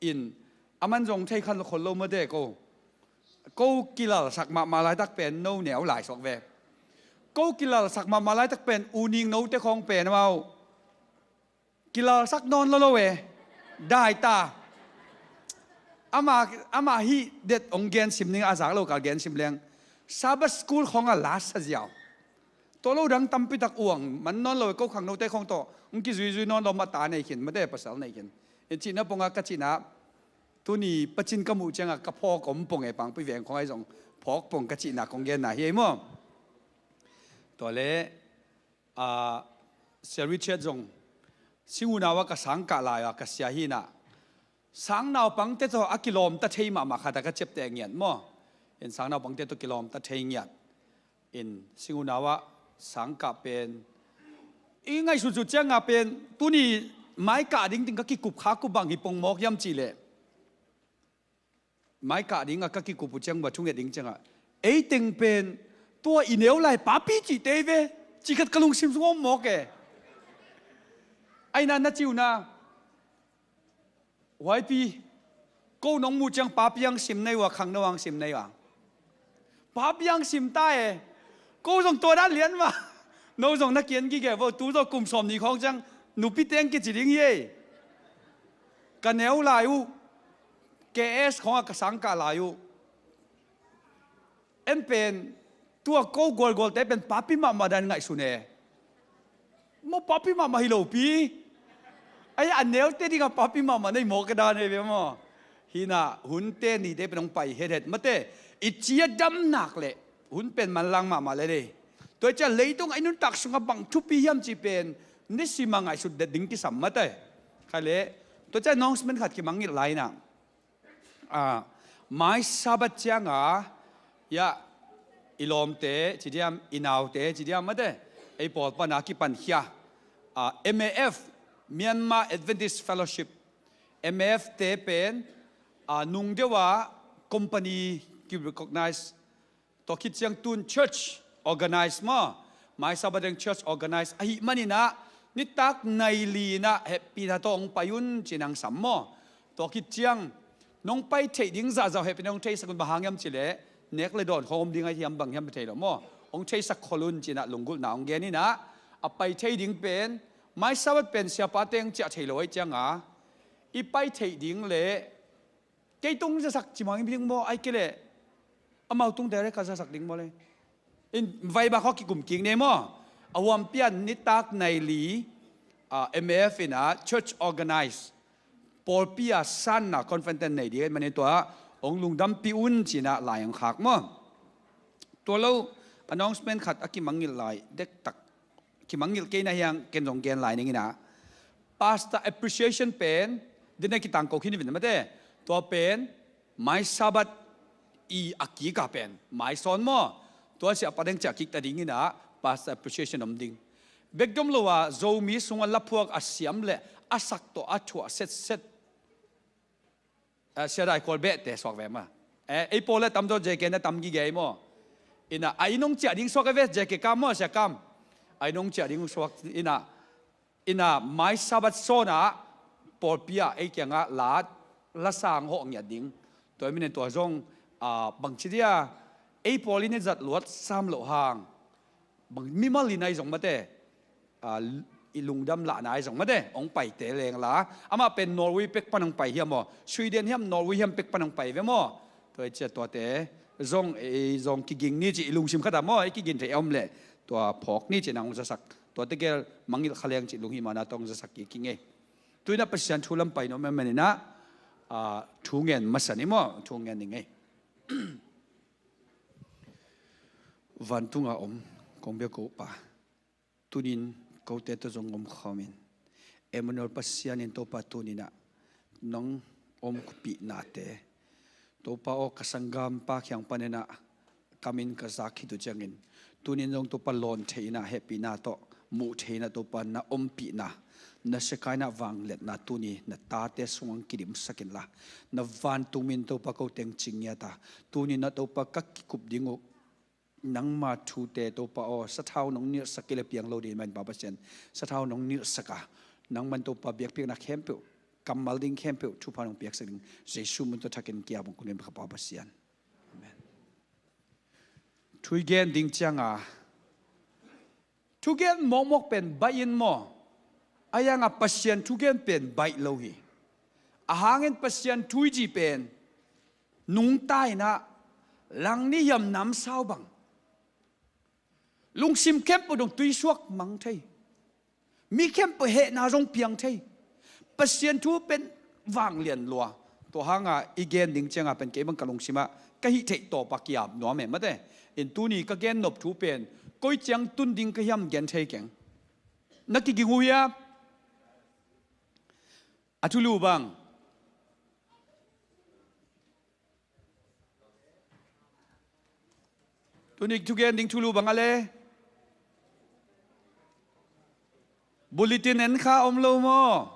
In, aman zong thei khan khol lo mate ko. Ko kilalsak mahmah laitak pen no neu lai suak ve. Ko kilalsak mahmah laitak pen uning note khawng pen amau kilalsak nawn lo lo e. Dai ta. Ama, ama hih det hong gen sim ning a zak lo kal gen sim leng. Sabbath school khawng a lasa ziau. Tua lo dang tampi tak uang man nawn lo e, ko khangnote khawng tawh hong kizuizui nawn lo, mata nei khin, mate pasal nei khin. In cihna pongah ka cihna, tuni pacin ka muh ciangah ka phawk om pong e, Pangpi veng khawng ahi zong phawk pong ka cihna kong genna hi ei maw. Tua le, ah, Sia Richard zong Singunau ah ka sangkah lai ah ka sia hi inah, sangnaupangte tawh a kilawmta thei mahmah khat ah ka ciapteh ngiat maw. In sangnaupangte tawh kilawmta thei ngiat. In Singunau ah sangkah pen i ngaihsutsut cianga pen tuni maikah ding ting ka kikup kha kup bang hi pong mawk hiam cihleh, maikah dingah ka kikup uh ciang bang thunget ding ciangah, ei teng pen tua i neu lai papi cihte hi ve, cih khat ka lungsim sung om mawk e. Aina na ciuna Huaipi, ko nong muh ciang papi ang sim nei uh a, khangno ang sim nei uh a? Papi ang sim ta e. Ko zong tua dan lian mah. No zong na kian gige vo, tu zong kum sawm nih khawng ciang nupi teng kici ding hi ei. Ka neu lai uh, K S khawngah ka sangkah lai uh. En pen, tua ko gualgualte pen papi mahmah dan ngaihsun e. Maw papi mahmah hi lopi. Ai, a neute dingah papi mahmah nei maw ka dan e ve maw. Hinah hunte nite pen hong pai hethet mate. I cia dam nak leh hun pen manlang mahmah le dei. Tua i cia leitung a i nuntak sungah bang thupi hiam cih pen nisimah ngaihsut det ding kisam mate. Kha leh Tua ciang announcement khat kimangngilh lai inah, ah, mai Sabbath cianga, ya, i lawmte ci diam, i naute ci diam, mate, ei pawl pana kipankhia, ah, M A F, Myanmar Adventist Fellowship, M A F te pen, ah, nungdeuh a company ki recognize, tua khit ciang tun church organize maw, mai Sabbath ding church organize ahih maninah, nitak nai li inah hehpihna tawh hong pai un ci-in hong sam maw. Tua khit ciang nong pai theih ding zahzah hehpihna hong theisak un, bang hang hiam cileh, nek le dawn khawng om ding ahi hiam, bang hiam thei lo maw, hong theisak khol un ci-inah lunggulhna hong gen inah, a pai thei ding pen, mai Sabbath pen siapa teng ciah thei lo ahi cianga, i pai theih ding le kei tung zasak ci mang ding maw, ai kei leh amau tung direct ka zasak ding maw le. In vai bak hawk kikum kik ne maw. A huampi ah nitak nai li, ah, M A F inah church organize, pawlpi a sanna conference nei ding ahih manin tua hong lungdampih un ci-inah lai hong khak maw. Tua lo, announcement khat a kimangngilh lai dektak, kimangngilh kei na hiang ken zong gen lai ning inah, Pastor Appreciation pen, dina kitangko khin vin mate, tua pen mai Sabbath i a kika pen mai sawn maw, tua siapa deng ciah kik ta ding inah Pastor Appreciation om ding. Bekdom lo a Zomi sungah laphuak a siam le a sak tawh a thuah setset, eh, Sia Dai Khual behte suak ve maw. Eh, ei pawl le tamzaw J K na tam gige ei maw. Inah a inn hong ciah ding suak ei ve, J K kam maw, Sia kam. A inn hong ciah ding suak inah, inah mai Sabbath sawnah pawlpi ah ei kiangah la, lasang hawh ngiat ding. Tua ahih manin tua zong, ah, bangci dia, ei pawl in i zat luat sam loh hang, bang mimal in ahi zong mate, ah, i lungdam lahna ahi zong mate, hong paite leng la. Amah pen Norway pek pan hong pai hiam maw, Sweden hiam, Norway hiam pek pan hong pai ve maw. Tua i ciah tuate zong, ei zong kiging ni ci, i lungsim khat ah maw, i kigin thei a om leh tua phawk ni ci-in hong zasak. Tuate gel mangngilh kha leng ci lunghimana tawh hong zasak kik ing ei. Tu inah Pasian thu lam pai nuam ahih maninah, ah, thu ngen masa ni maw, thu ngen ning ei. Vantunga om kong bia ko Pa, tunin kote tawh zong om khawmin, Emmanuel Pasian in Topa tuninah nong ompihnate, Topa aw, ka sanggampa kiang paninah kamin ka zak khit uh ciangin, tunin zong Topa lawn thei inah hehpihna tawh muh thei inah Topa na ompihna, na siaka inah vangliatna tuni na tate sungah hong kidimsak inla, na vantung min Topa ko teng ci ngiat a, tuninah Topa ka kikup ding uh nangma thute Topa aw, sathau nong nilhsak kei le piang lo ding mah in Pa Pasian, sathau nong nilhsak a, nangman Topa biakpiakna khempeuh, kammal ding khempeuh thupha nong piaksak ding Jesu min tawh thakin kiabang kunin ka Pa Pasian. Amen. Thu i gen ding cianga, thugen mawkmawk pen baih in maw, a hiangah Pasian thugen pen baih lo hi. A hangin Pasian thu i ci pen nungta inah langni hiam namsau bang, lungsim khempeuh dong tuisuak mang thei, mi khempeuh hehna zong piang thei. Pasian thu pen vanglian lua. Tua hanga i gen ding cianga pen kei bang ka lungsimah ka hih theih tawpa kiap nuam e mate. In tuni ka gennop thu pen koi ciang tun ding ka hiam gen thei keng. Na kiging uh hia? A thulu bang. Tuni thugen ding thulu bang a le. Bulletin en kha om lo maw?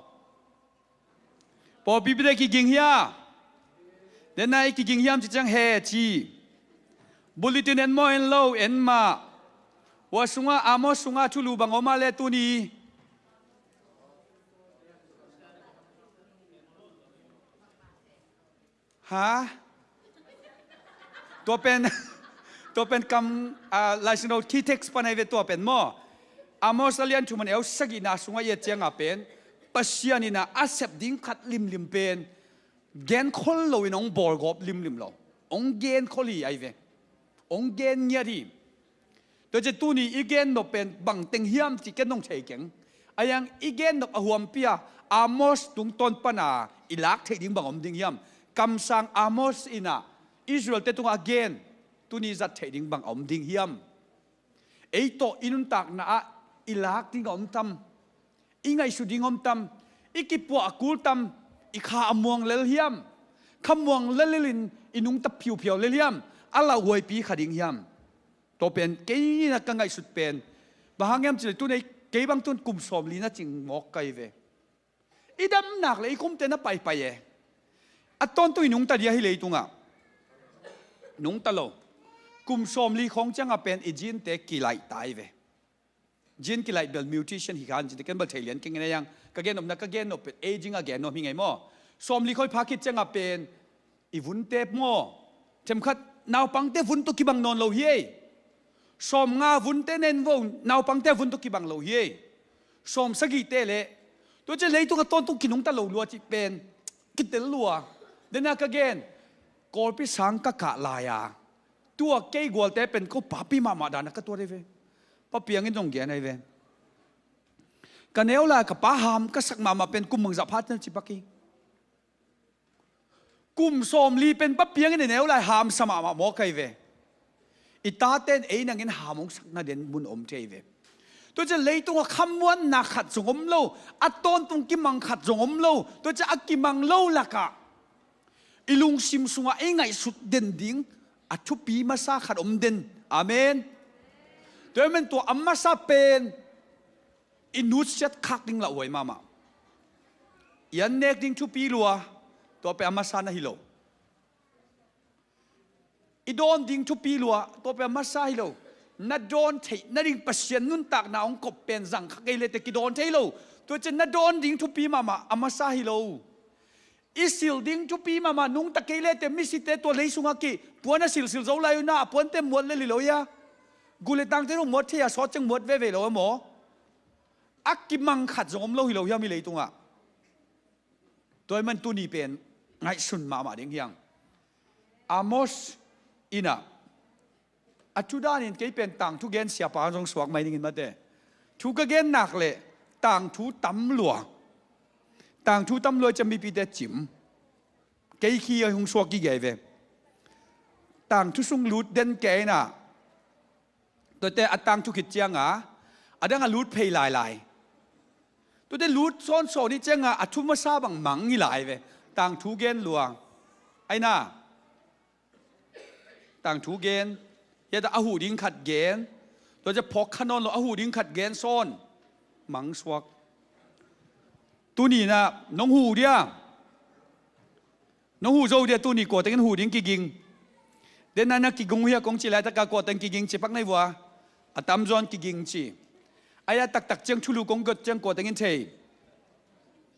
Pawlpi bide kiging hia? Dena i kiging hiam ci ciang he ci. Bulletin en maw en lo, en mah. Hua sungah, Amos sungah thulu bang om a le tuni. Ha? Tua pen, tua pen kam, ah, Laisiangtho key text pan ahi ve tua pen maw. Amos a lian thum a neu sagihna sungah i et cianga pen Pasian inah a sep ding khat limlim pen genkhol loin hong bawlgawp limlim lo. Hong genkhol hi ahi ve. Hong gen ngiat hi. Tua ciang tuni i gennop pen bang teng hiam cih ken nong thei keng. A hiang i gennop a huampi a Amos tungtawn pana i lak theih ding bang om ding hiam? Kamsang Amos inah Israel-te tungah a gen tuni zat theih ding bang a om ding hiam? Ei tawh i nuntakna ah i lak ding a om tam? I ngaihsut ding om tam? I kipuah a kul tam? i kha a muang lel hiam? Kha muang lel in i nungta phiuphiau lel hiam? A lauhuaipi kha ding hiam? Tua pen kei na ka ngaihsut pen, bang hang hiam cih leh tun ei, kei bang tun kum sawmli na cing mawk ka hi ve. I damnak le i kumte na paipai e. A tawntung i nungta dia hi leitungah? Nungta lo. Kum sawmli khawng ciangah pen i gene-te kilaih ta hi ve. Gene kilaih bel mutation hi kha an cite, ken bel thei lian keng in a yang. Ka gen nopna, ka gen nop pen aging a gen nuam hi ngei maw? Sawmli khawng i pha khit ciangah pen i vunte maw, themkhat naupangte vun tawh kibang nawn lo hi ei. Sawmnga vunte nen vo, naupangte vun tawh kibang lo hi ei. Sawmsagihte le, tua ciang leitung a tawntung kinungta lo lua cih pen kitel lua. Dena ka gen, Kawlpi sang ka kah lai-a, tua kei gualte pen ko papi mahmah dan a ka tuat hi ve. Pa Piang in zong gen ahi ve. Ka neu lai ka pa ham ka sak mahmah pen kum bangzah pha ten cipak hi. Kum sawmli pen Pa Piang in i neu lai hamsa mahmah mawk ahi ve. I taten ei nangin ham hong sakna den mun om thei ve. Tua ciang leitungah khamuanna khat zong om lo, a tawntung kimang khat zong om lo. Tua ciang a kimang lo lakah i lungsim sungah i ngaihsut den ding a thupi masa khat om den. Amen. Tua ahih man tua a masa pen i nutsiat khak ding lauhuai mahmah. I an nek ding thupi lua, tua pen a masa na hi lo. I dawn ding thupi lua, tua pen a masa hi lo. Na dawn theih nading Pasian nuntakna hong kop pen zang kha kei lete kidawn thei lo. Tua ciang na dawn ding thupi mahmah, a masa hi lo. I sil ding thupi mahmah, nungta kei lete misite tua lei sungah ki puan a silsil zo lai uh na, a puante muat lel hi lo hia? Gu le tangte zong muat thei a, sawt ciang muat veve lo a maw? A kimang khat zong om lo hi lo hiam hih leitungah? Tua ahih man tuni pen ngaihsun mahmah ding hiang. Amos in ah, a thu danin kei pen tangthu gen siapa zong suak mai dingin mate. Thu ka gen nak leh tangthu tam lua. Tangthu tam lua ciang mipite cim. Kei khi a hong suak gige ve. Tangthu sung lut den kei in ah, tuate a tangthu khit cianga a dang a lut phei lailai. Tuate lut sawnsawn hi cianga a thu masa bang mang hi lai ve. Tangthu gen lua. Aina, tangthu gen. Hiata a huh ding khat gen. Tua ciang phawk kha nawn lo, a huh ding khat gen sawn. Mang suak. Tuni in ah nong huh dia? Nong huh zo dia? Tuni kua tengin huh ding kiging? Den na na kiging uh hia kong ci laitaka kua teng kiging ci pak na hi vua. A tamzaw in kiging ci. Aia taktak ciang thulu kong dot ciang kua tengin thei?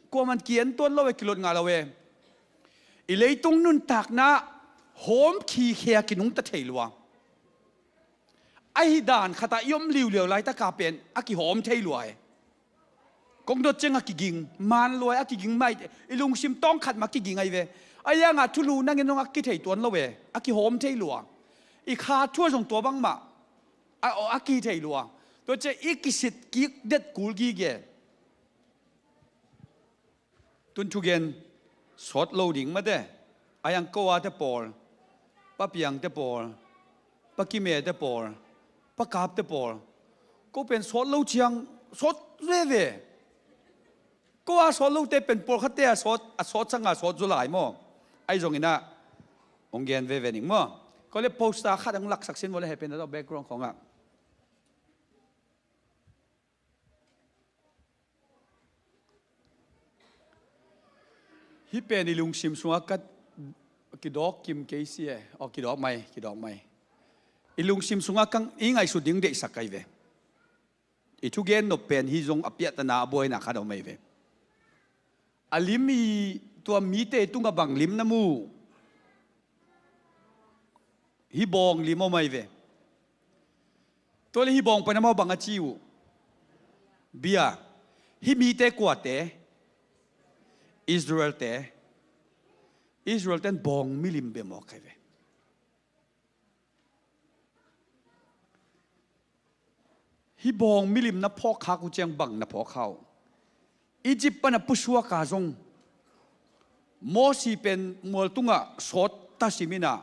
Kuaman ki-en tuan lo e, kilot ngah lo e. I leitung nuntakna hawm khikhia kinungta thei lua. Ahi dan khatah i om liuliau laitaka pen a kihawm thei lua e. Kong dot ciang a kiging man lua e, a kiging mai. I lungsim tawng khat mah kiging ahi ve. Ahi hangah thulu nangin nong a kithei tuan lo e, a kihawm thei lua. I kha thu ah zong tua bangmah a, a kithei lua. Tua ciang i kisit kik det kul gige. Tun thugen sawt lo ding mate. A yang ko a te pawl, Pa Piang te pawl, Pa Kime te pawl, Pa Kap te pawl, ko pen sawt lo ciang sawt veve. Ko a sawt lo te pen pawlkhat te a sawt, a sawt sanga sawt zaw lai maw? Ahi zongin ah hong gen veve ning maw? Ko le poster khat hong laksak sin maw le, he pen a background khawngah. Hih pen i lungsim sungah ka kidawk kim kei si e. Aw, kidawk mai, kidawk mai. I lungsim sungah ka, i ngaihsut ding deihsak ahi ve. I thugen nop pen hih zong a piahtana a buaina khat om ahi ve. A lim i, tua mite tungah bang lim na mu? Hih bawng lim om ahi ve. Tua le hih bawng pan amau bang a ci uh? Bia. Hih mite kuate? Israel-te. Israel-ten bawng milim bia mawk ahi ve. Hih bawng milim na phawk khak uh ciang bang na phawk kha uh? Egypt pan a pusuak a zong Mosi pen mual tungah sawt ta simin ah,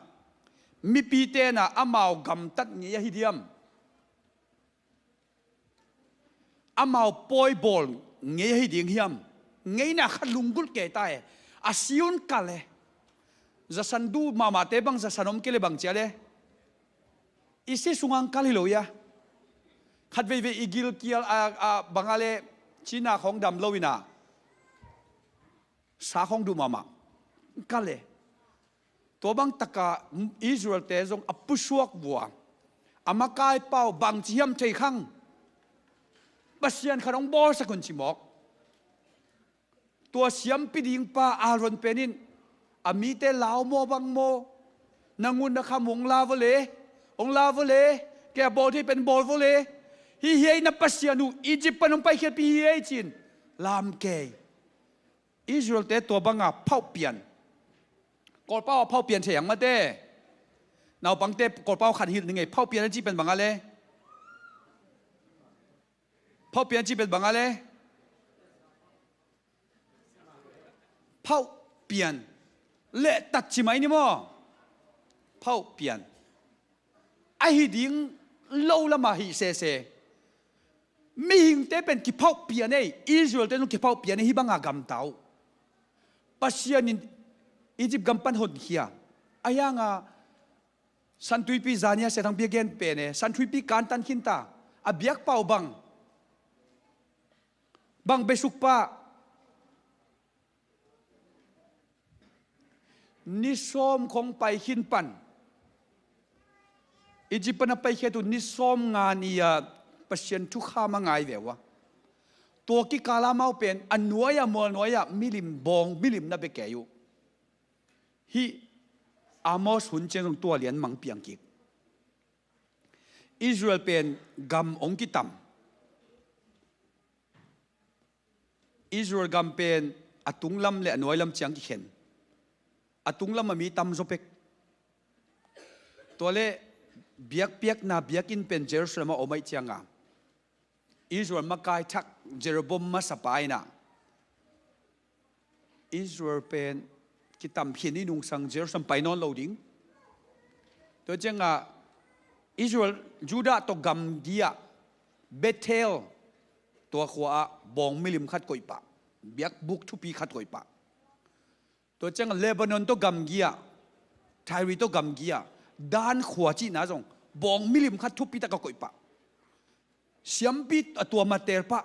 mipite na amau gamtat ngei ahi diam? Amau pawi bawl ngei ahi ding hiam? Ngeina khat lunggulh kei ta e. A si un kal e. Zasan duh mahmahte bang zasan om kei le bang ci a le, i si sungah kal hi lo ia. Khat veivei i gilkial a, a bang a le, cina khawng dam lo ina, sa khawng duh mahmah, kal e. Tua bang taka Israel-te zong a pusuak vua, a makai pau bangci hiam thei khang, Pasian khat hong bawlsak un ci mawk. Tua siampi ding pa Aaron pen in a mite lau maw bang maw, na ngun na kham hong la vua le, hong la vua le, kei a bawl thei pen bawl vua le, hih hi ei na Pasian uh, Egypt pan hong paikhiatpih hi ei ci-in lam kei. Israel-te tua banga phauh pian. Kawlpau a phauh pian thei ang mate. Naupangte Kawlpau khat hilh ni ngei, phauh pian a cih pen bang a le? Phauh pian a cih pen bang a le? Phauh pian. Lehtat ci mai ni maw? Phauh pian. Ahi ding lo lamah hih sese. Mihingte pen kiphauh pian ei, Israel-te zong kiphauh pian ei, hih banga gamta uh. Pasian in Egypt gam pan honkhia. A hianga Santuipi zania Sia Thang Bia gen pen e, Santuipi kantan khinta, a biakpau bang, bang besuk pah. Ni sawm khong pai khin pan, Egypt pan a paikhiat uh ni sawm nga ni-a Pasian thukham a ngai ve uh a, tua kikala amau pen a nuai-ah, mual nuai-ah milim bawng, milim na bia kei uh. Hih Amos hun ciang zong tua lian mang piang kik. Israel pen gam hong kitam. Israel gam pen a tunglam le a nuailam ciang kikhen. A tunglam a mi tamzaw pek. Tua le biakpiakna biakinn pen Jerusalem ah om ahih cianga Israel makai thak Jeroboam masapa inah Israel pen kitam khin i nungsang Jerusalem pai nawn lo ding. Tua ciangah Israel, Judah tawh gamgi-ah Bethel, tua khua-ah bawng milim khat koih pah, biakbuk thupi khat koih pah. Tua ciangah Lebanon tawh gamgi-ah, Tyre tawh gamgi-ah Dan khua cihna zong bawng milim khat thupi takah koih pah. Siampi a tua matel pah.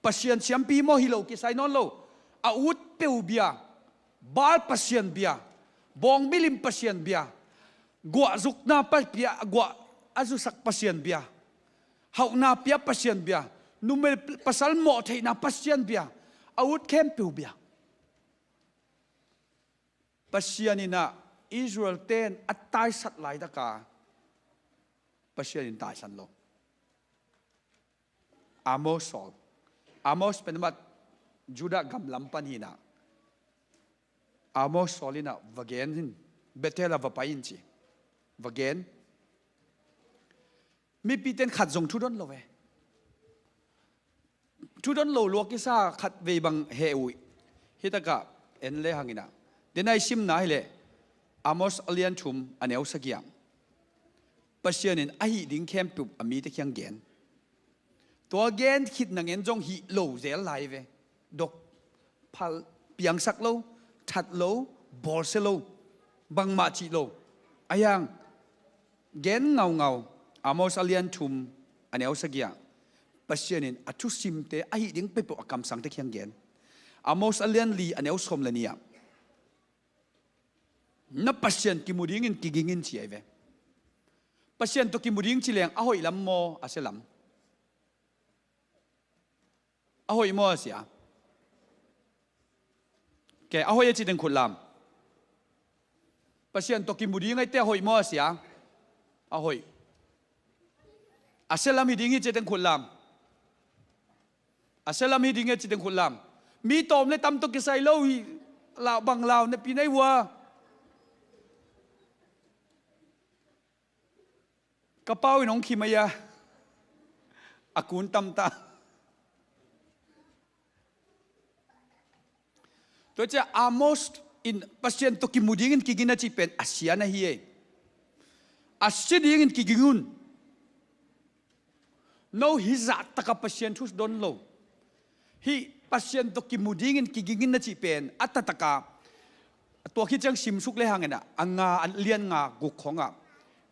Pasian siampi maw hi lo kisai nawn lo. A ut peuh bia, Baal pasian bia, bawng milim pasian bia, guahzukna pa-, pia, guah a zusak pasian bia, hauhna pia pasian bia, numei pasal mawhtheihna pasian bia, a ut khempeuh bia. Pasian inah Israel ten a taisat laitaka Pasian in taisan lo. Amos sawl. Amos pen amat Judah gam lam pan hinah Amos sawl inah va gen in, Bethel ah va pai in ci. Va gen. Mipite in khat zong thudon lo e. Thudon lo lua kisa khat vei bang heh uh. Hi takah en le hang inah, den a i simna hileh Amos a lian thum a neu sagih ah Pasian in a hih ding khempeuh a mite kiang gen. Tua gen khit nang en zong hih lo zel lai ve. Dok phal, piangsak lo, that lo, bawlsia lo, bangmah cih lo. A hiang gen ngaungau, Amos a lian thum a neu sagih ah Pasian in a thusimte a hih ding peuhpeuh a kamsangte kiang gen. Amos a lian li a neu sawm le nih ah na Pasian kimu dingin kiging in ci ahi ve. Pasian tawh kimu ding ci leng a hoih lam maw, a sia lam? A hoih maw, a sia? Kei a hoih a ci teng khut lam. Pasian tawh kimu ding ahih teh a hoih maw, a sia? A hoih. A sia lam hi ding hi ci teng khut lam. A sia lam hi ding hi ci teng khut lam. Mi tawm le tam tawh kisai lo hi. Lau bang lau na pi nai hua. Ka pau in hong khim ahi a, a kun tamta. Tua ciah Amos in Pasian tawh kimu dingin kiging a cih pen a sia na hi ei. A si dingin kiging un. No hih zah takah Pasian thu don lo. Hih Pasian tawh kimu dingin kiging in na cih pen a taktak a, tua khit ciang simsuk le hangin ah, a nga, a lian nga guk khawng ah,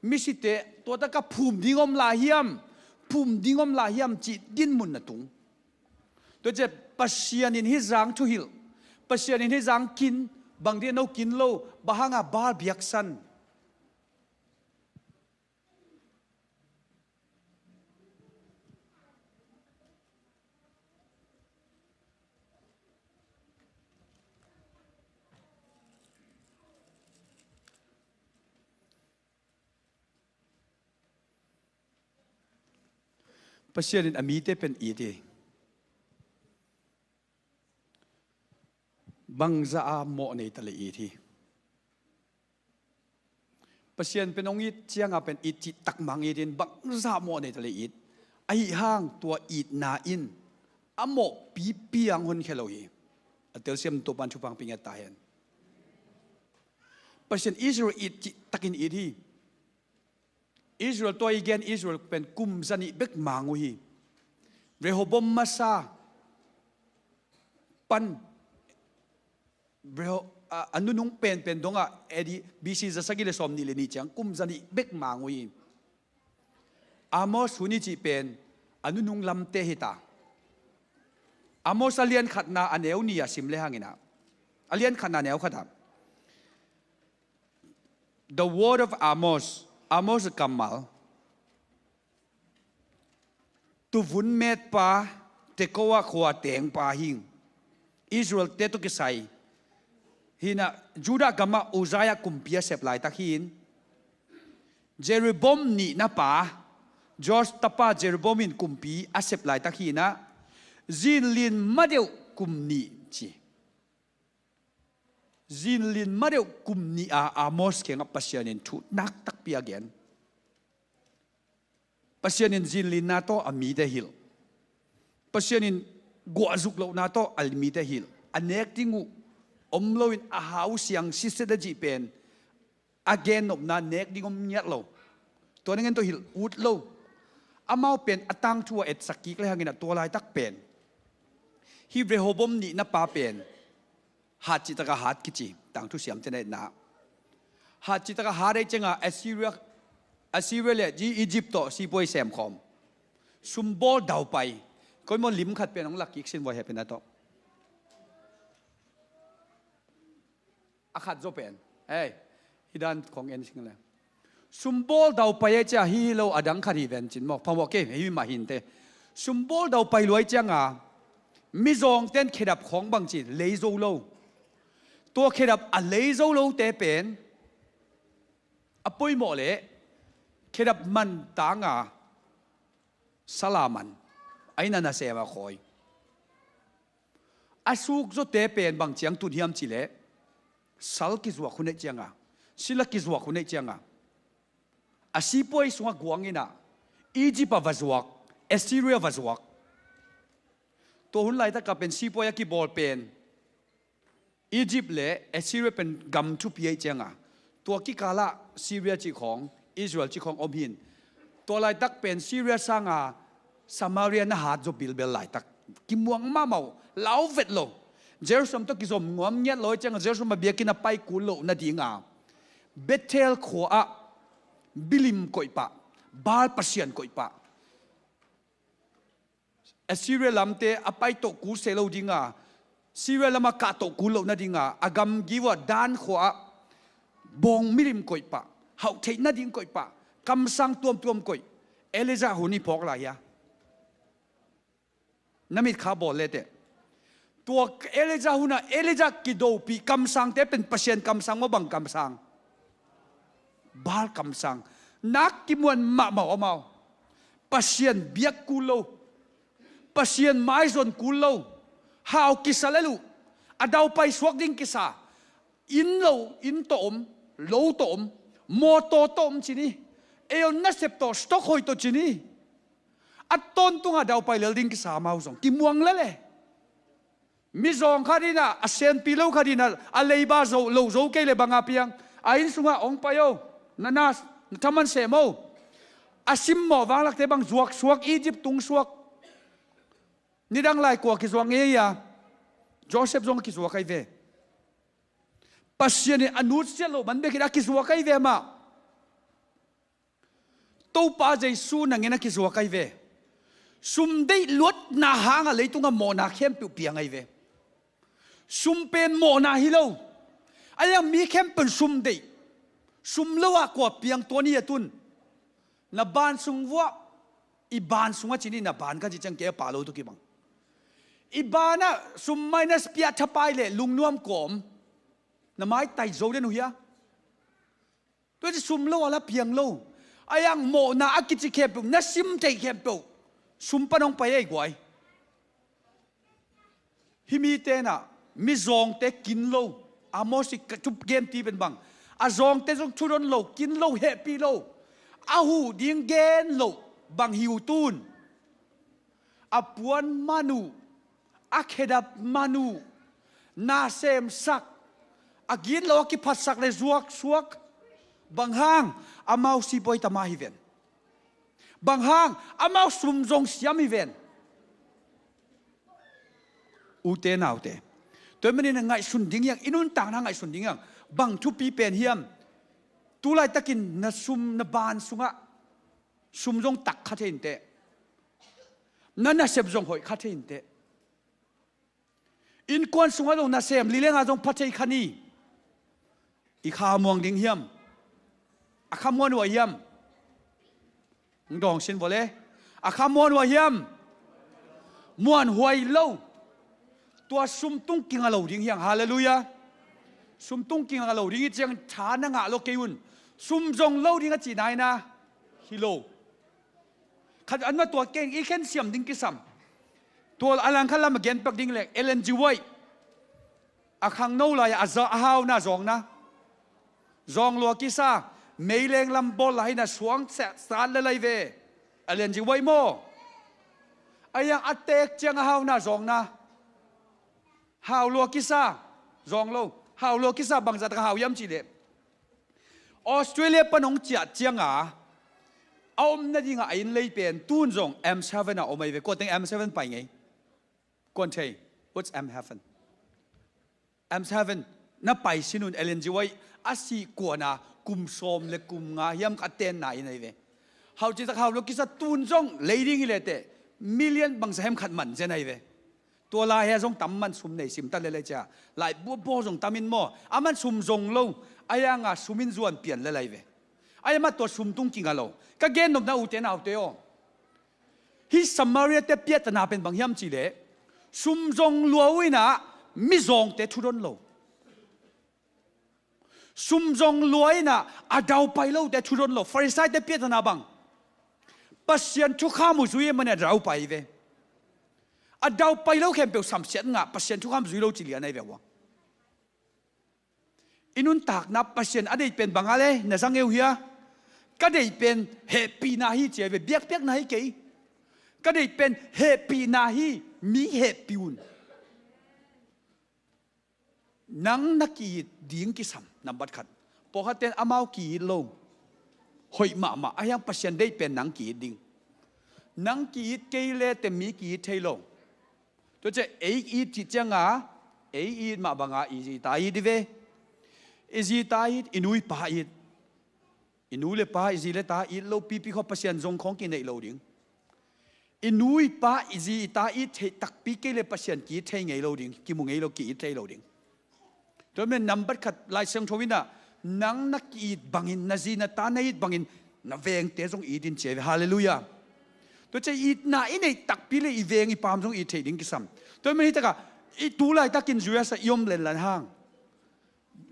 misite tua tak a phum ding om lai hiam, phum ding om lai hiam cih dinmun na tung. Tua ciah Pasian in hih zang thuhilh, Pasian in hih zang kin, bang ding a no kin lo, bang hang a Baal biaksan. Pasian in a mite pen it hi. Bangzah a mawh nei ta leh it hi. Pasian pen hong it ciang a pen it cih tak mang it in, bangzah a mawh nei ta leh it. Ahi hang tua itna in a mawhpi piang honkhia lo hi. A telsiam Topa'n thupha hong pia ngiat ta hen. Pasian Israel it cih takin it hi. Israel, tua i gen Israel pen kum zanih bek mang uh hi. Rehoboam masa pan Reho-, a, a nunung penpen dongah A D, B C za sagih le sawmnih le nih ciang kum zanih bek mang uh hi. Amos hun i cih pen a nunung lamte hi ta. Amos a lian khatna a neu ni a sim le hangin ah, a lian khatna a neu khat ah, The word of Amos, Amos kammal. Tuvun metpa, Tekoa khua tengpa hi. Israel-te tawh kisai hi in ah, Judah gamah Uzziah kumpi a sep laitak hi in, Jeroboam nihna pa, Joash tapa Jeroboam in kumpi a sep laitak hi in ah, zinlin madeuh kum nih ci. Zinlin madeuh kum nih a Amos kiangah Pasian in thu nak takpi a gen. Pasian in zinlinna tawh a mite hilh. Pasian in guahzuk lohna tawh a mite hilh. A nek ding uh om loin a hau siang sitset a cih pen a gennopna nek ding om ngiat lo. Tua na ngen tawh hilh ut lo. Amau pen a tangthu a etsak kik le hangin ah tua laitak pen hih Rehoboam nihna pa pen hat cih tak a hat kici, tangthu siamte na etna. Hat cih tak a hat ahih ciangin Assyria, Assyria le Egypt tawh sipuai sem khawm. Sumbawl daupai. Koi maw lim khat pen hong lak kik sin voi hepina tawh. A khat zaw pen. Hei, hih dan khawng en sing le. Sumbawl daupai ahih ciang hih hi lo a dang khat hi ven cin maw. Phamawh kei, hih mah hi inteh. Sumbawl daupai lua ahih ciangin mizawngte'n khedap khawng bangci lei zo lo. Tua khedap a lei zo lote pen a poimawh leh khedap man tangin sal a man, a inn a nasem a khawi. A suk zawte pen bang ciang tun hiam cih leh sal kizuak hun ahih ciangin, sila kizuak hun ahih ciangin, a sipuai sungah guang in ah Egypt ah va zuak, Assyria va zuak. Tua hun laitak ah pen sipuai a kibawl pen Egypt le Assyria pen gam thupi ahih ciangin, tua kikal ah Syria cih khawng, Israel cih khawng om hi in. Tua laitak pen Syria sangin Samaria na hat zaw bilbel laitak. Kimuang mahmah uh, lau vet lo. Jerusalem tawh kizom nuam ngiat lo ahih ciangin Jerusalem ah biakinn a pai kul loh nadingin Bethel khua ah milim koih pah, Baal pasian koih pah. Assyria lamte a pai toh kul seh lo dingin, Syria lamah kah toh kul loh nadingin a gamgi uah Dan khua ah bawng milim koih pah, hauh theih nading koih pah, kamsang tuamtuam koih. Elijah hun i phawk lai hia? Na mitkha bawl leteh. Tua Elijah hunah Elijah kidopih kamsangte pen Pasian kamsang maw, bang kamsang? Baal kamsang. Nak kimuan mahmah uh amau. Pasian biak kul lo. Pasian maizon kul lo. Hau kisa lel uh. A daupai suak ding kisa. Inn lo, inn tawh om, lo tawh om, mawtaw tawh om ci ni. Ei aw nasep tawh, stock hoih tawh ci ni. A tawntung a daupai lel ding kisa amau zong. Kimuang lel e. Mizawng khat in ah, a senpi lo khat in ah, a leiba zo, lo zo kei leh bang a piang. A inn sungah hong pai o. Na, na, na thaman sem o. A simmawh vanglakte bang zuak suak, Egypt tung suak. Nidang lai kua kizuak ngei a. Joseph zong a kizuak ahi ve. Pasian in a nutsiat loh man bekin a kizuak ahi ve mah. Topa Jesu nangin a kizuak ahi ve. Sum deih luatna hangah leitungah mawhna khempeuh piang ahi ve. Sum pen mawhna hi lo. A yang mi khempeuh sum deih. Sum lo ah kua piang tua ni a tun. Na ban sung vuah. I ban sungah cini na ban ka ci ciang kei a pa lo tu kibang. I banah sum minus piah thapai le lungnuam kawm. Na maitai zo den uh hia? Tua ci sum lo a la piang lo. A yang mawhna a kici khempeuh, na sim thei khempeuh. Sum pan hong pai ei guai. Hih mi tenah mizawngte kin lo. Amos i ka thup gen ti pen bang. A zawngte zong thudon lo, kin lo, hehpih lo. A huh ding gen lo, bang hi uh tun. A puan man uh, a khedap man uh, na semsak, a gitlo a kiphatsak le zuaksuak. Bang hang, amau sipuai tama hi ven. Bang hang, amau sum zong siam hi ven. Ute naute. Tua manin a ngaihsun ding hiang, i nuntakna ngaihsun ding hiang. Bang thupi pen hiam. Tulaitakin na sum na ban sungah. Sum zong tak kha thei inteh. Na nasep zong hoih kha thei inteh. Innkuan sungah zong nasem li lenga zong pha thei kha ni. I kha muang ding hiam? A kha muan huai hiam? Hong dawng sin vawle. A kha muan huai hiam? Muan huai lo. Tua sum tung kinga lo ding hiang. Halleluiah. Sum tung kinga lo ding hi ciang tha na ngah lo kei un. Sum zong lo ding a ci naina hi lo. Khat an ma tua keng i khen siam ding kisam. Tua a langkhat lam a genpak ding le Ellen G. White. A khangno lai a za a hauna zawngna. Zawng lua kisa meileng lam bawl lai na suang sat le lai ve. Ellen G. White maw. A yang a tek ciang a hauna zawngna. Hau lua kisa. Zawng lo. Hau lua kisa bangzat ka hau hiam ci le. Australia pan hong ciah cianga a om nadinga a inn lei pen tun zong M seven a om ahi ve. Kua teng M seven pai ngei? Kuan thei, what's M seven? M seven na pai sin un Ellen G. White a sih kuana kum sawm le kum nga hiam ka tenna inn ahi ve. Hau citak hau lo kisa tun zong lei ding hi le teh million bangsa hem khat man zen ahi ve. Tua lai hia zong tam man sum nei sim ta lelei cia. Lai buabaw zong tam in maw. A man sum zong lo. A yanga sum in zuan pian lelei ve. A yama tua sum tung kinga lo. Ka gen nopna ute naute aw. Hi Samaria te piatana pen bang hiam ci le. Sum zong lua uh ina mi zawngte thudon lo. Sum zong lua ina a daupai lote thudon lo. Farisai te piatana bang. Pasian thukham uh zui e mane a daupai ve. A daupai lo khempeuh samsiat ngah Pasian thukham zui lo ci lian ahi ve ua. I nuntakna Pasian a deih pen banga le na zang eu hia? Ka deih pen hehpihna hi cia ve biakpiakna hi kei. Ka deih pen hehpihna hi mi hehpih un. Nang na ki-it ding kisam nambat khat. Pawlkhat ten amau ki-it lo. Hoih mahmah a hiang Pasian deih pen nang ki-it ding. Nang ki-it kei le temi ki-it thei lo. Tua cia ei it cih cianga ei it mah banga i zi ta it i ve. I zi ta it i nu i pa it. I nu le pa i zi le ta it lo pipi khaw Pasian zong khawng kineih lo ding. I nu i pa i zi i ta it theih takpi kei le Pasian ki it thei ngei lo ding kimu ngei lo ki it thei lo ding. Tua men nambat khat Lai Siangtho inah nang na ki-it bangin na zi na ta na it bangin na vengte zong it in cia ve. Halleluiah. Tua cia itna i neih takpi le i veng i pam zong it theih ding kisam. Tua men hitaka i tu laitakin U S a i om lenlan hang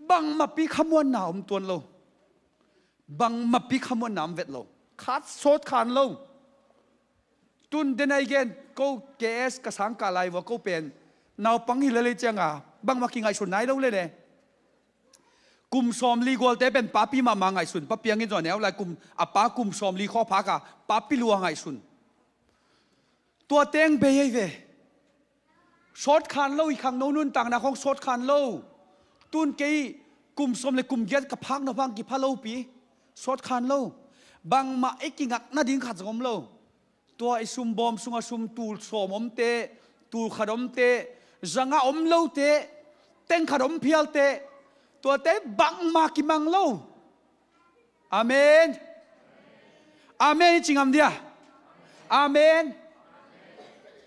bangmahpi khamuanna om tuan lo. Bangmahpi khamuanna om vet lo. Khat sawt khan lo. Tun den ai gen ko K S ka sangkah lai vua ko pen naupang hi lelei cianga bangmah kingaihsun nai lo lele. Kum sawmli gualte pen papi mahmah ngaihsun papiangin zaw neu lai kum a pa kum sawmli khawphaka papi lua ngaihsun. Tua teng bei ei ve. Sawt khan lo i khangno nuntakna khawng sawt khan lo. Tun kei kum sawm le kum giat ka phak na phang kipha lopi. Sawt khan lo. Bangmah i kingak nading khat zong om lo. Tua i sumbawm sunga sum tul sawm omte, tul khat omte, Zanga om lote, tengkhat om phialte, tuate bangmah kimang lo. Amen. Amen i ci ngam dia? Amen.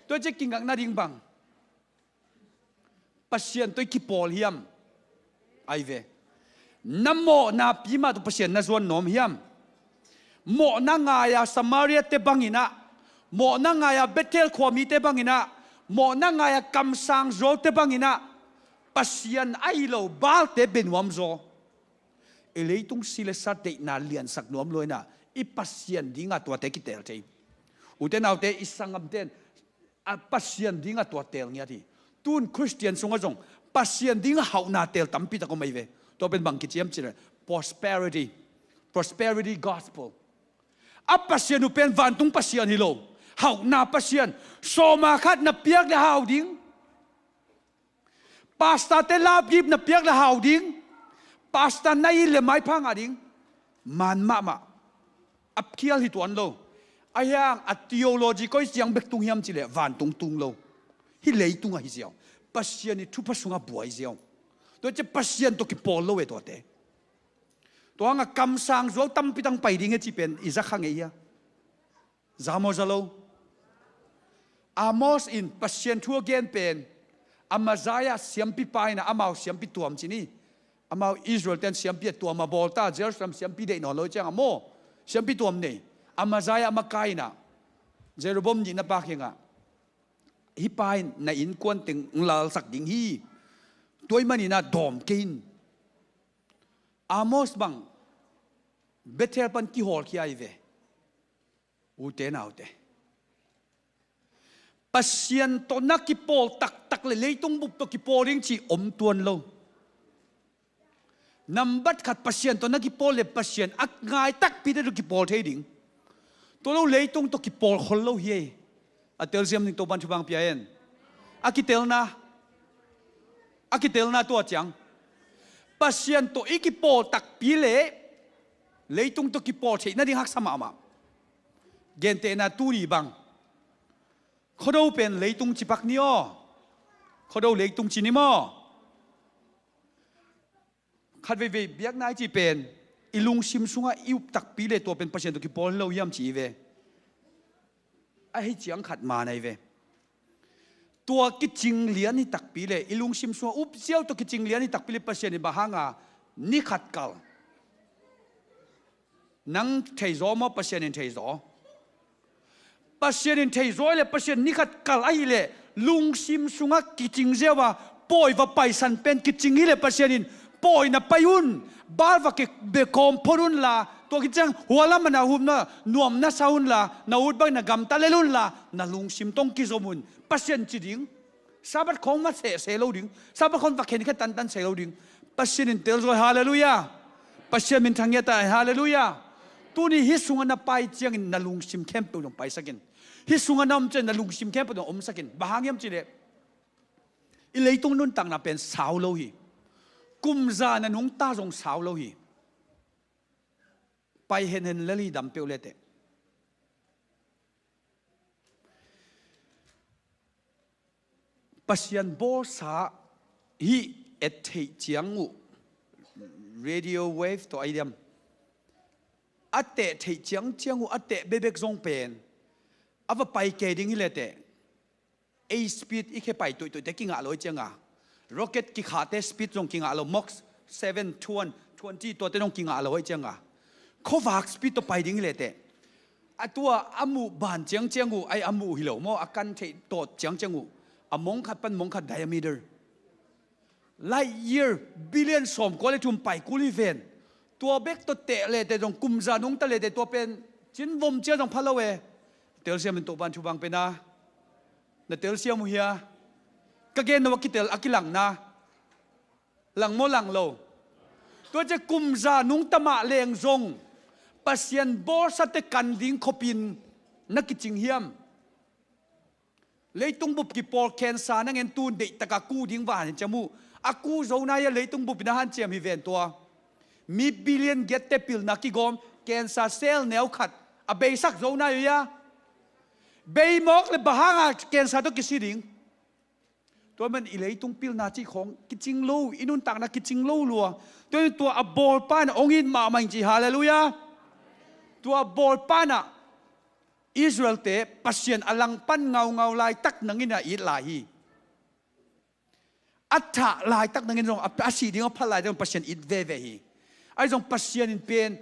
Tua ci kingakna ding bang, Pasian tawh i kipawl hiam? Ai ve. Na mawhna pi mah tawh Pasian na zuan nuam hiam? Mawhna ngai-a Samaria te bangin ah, mawhna ngai-a Bethel khuamite bangin ah, mawhna ngai-a kamsang zuaute bangin ah, Pasian ahi lo Baalte bia nuam zaw. I leitung si le sa deihna liansak nuam lo in ah, i Pasian dingah tuate kiteel thei. Ute naute, i sanggamte in a Pasian dingah tua teel ngiat hi. Tun Khristian sungah zong Pasian dingah hauhna teel tampi tak om ahi ve. Tua pen bang kici hiam cih leh prosperity, prosperity gospel. A Pasian uh pen vantung Pasian hi lo, hauhna Pasian. Sawma khat na piak le hau ding. Pastor te love gift na piak le hau ding. Pastor na it le maipha ngah ding. Man mahmah. A phial hi tuan lo. Ahi hang a theology koi ciang bek tung hiam cih leh vantung tung lo. Hih leitung ahi ziau. Pasian i thupha sungah buai ziau. Tua ciang Pasian tawh kipawl lo e tuate. Tua hangah kamsang zuau tampi tak pai ding e cih pen i za kha ngei hia? Za maw za lo? Amos in Pasian thu a gen pen, Amaziah siampipa in ah amau siampi tuam ci ni. Amau Israel ten siampi a tuam a bawl ta, Jerusalem siampi deih nawn lo ciangah maw, siampi tuam nei. Amaziah a makai in ah, Jeroboam nihna pa kiangah, hih pa in na innkuan teng hong lalsak ding hi. Tua ahih manin ah dawm kei in. Amos bang Bethel pan kihawlkhia ahi ve. Ute naute, Pasian tawh na kipawl taktak le leitung bup tawh kipawl ding cih om tuan lo. Nambat khat, Pasian tawh na kipawl le Pasian a ngai takpite tawh kipawl thei ding. Tua lo leitung tawh kipawl khol lo hi ei. A telsiam ding Topan thupha pia hen. A kitelna, a kitelna tua ciang, Pasian tawh i kipawl takpi le leitung tawh kipawl theih nading haksa mahmah. Gentehna tuni bang, Khuado pen leitung cipak ni aw. Khuado leitung ci ni maw? Khat veivei biakna i cih pen, i lungsim sungah i up takpi le tua pen Pasian tawh kipawl hi lo hiam ci hi ve. Ahi ciang khat man ahi ve. Tua kicing lian hi takpi le, i lungsim sungah up ziau tawh kicing lian hi takpi le Pasian in bang hanga ni khat kal? Nang theizaw maw, Pasian in theizaw? Pasian in theizaw le Pasian ni khat kal ahih leh lungsim sungah kicing ziau a, pawi va paisan pen kicing hi le Pasian in, pawi na pai un, Baal va ke bekawm phot unla, tua kiciang hualam a na hupna nuam na sa unla, na ut bang na gamta lel unla, na lungsim tawh kizom un. Pasian ci ding. Sabbath khawng va sehseh lo ding. Sabbath khawng va khenkhe tantan seh lo ding. Pasian in telzaw hi, halleluiah. Pasian min thang ngiat ta hi, halleluiah. Tuni hih sungah na pai ciangin na lungsim khempeuh zong paisak in. Hih sungah na om ciangin na lungsim khempeuh zong omsak in. Bang hang hiam cih leh, i leitung nuntakna pen sau lo hi. Kum za na nungta zong sau lo hi. Pai henhen lel hi, dam peuh leteh. Pasian bawlsa hih et theih ciang uh, radio wave tawh ai diam, a teh theih ciangciang uh, a teh bekbek zong pen a va pai kei ding hi leteh, ei speed i khe pai tuihtuihte kingah lo hi cianga, rocket kikhahte speed zong kingah lo, Mach seven, twenty, tuate zong kingah lo hi cianga, khuavak speed tawh pai ding hi leteh, a tua a muh ban ciangciang uh, ai a muh hi lo maw, a kan theih tawt ciangciang uh, a mong khat pan mong khat diameter, light year billion sawmkua le thum pai kul hi ven. Tua bek tawh teh leteh zong kum za nungta leteh tua pen cinvom cia zong pha lo e. Telsiam in Topan thupha pia na. Na telsiam uh hia? Ka gen lo a kitel a kilang na. Lang maw lang lo? Tua cia kum za nungta mah leng zong Pasian bawlsate kan ding khopin na kicing hiam? Leitung bup kipawl cancer na ngen tun deihtaka ku ding va hanciam uh. A ku zo nai a leitung bup in a hanciam hi ven tua. Mi billion giatte pilna kigawm cancer cell neu khat a beisak zo nai uh hia? Bei mawk le bang hanga cancer tawh kisi ding? Tua man i leitung pilna cih khawng kicing lo, i nuntakna kicing lo lua. Tua man tua a bawlpa in ah hong it mahmah in ci, halleluiah. Tua bawlpa in ah Israel-te Pasian a langpan ngaungau laitak nangin ah it lai hi. A thah laitak nangin zong, a, a sih ding a phal laitak Pasian it veve hi. Ahi zong Pasian in pen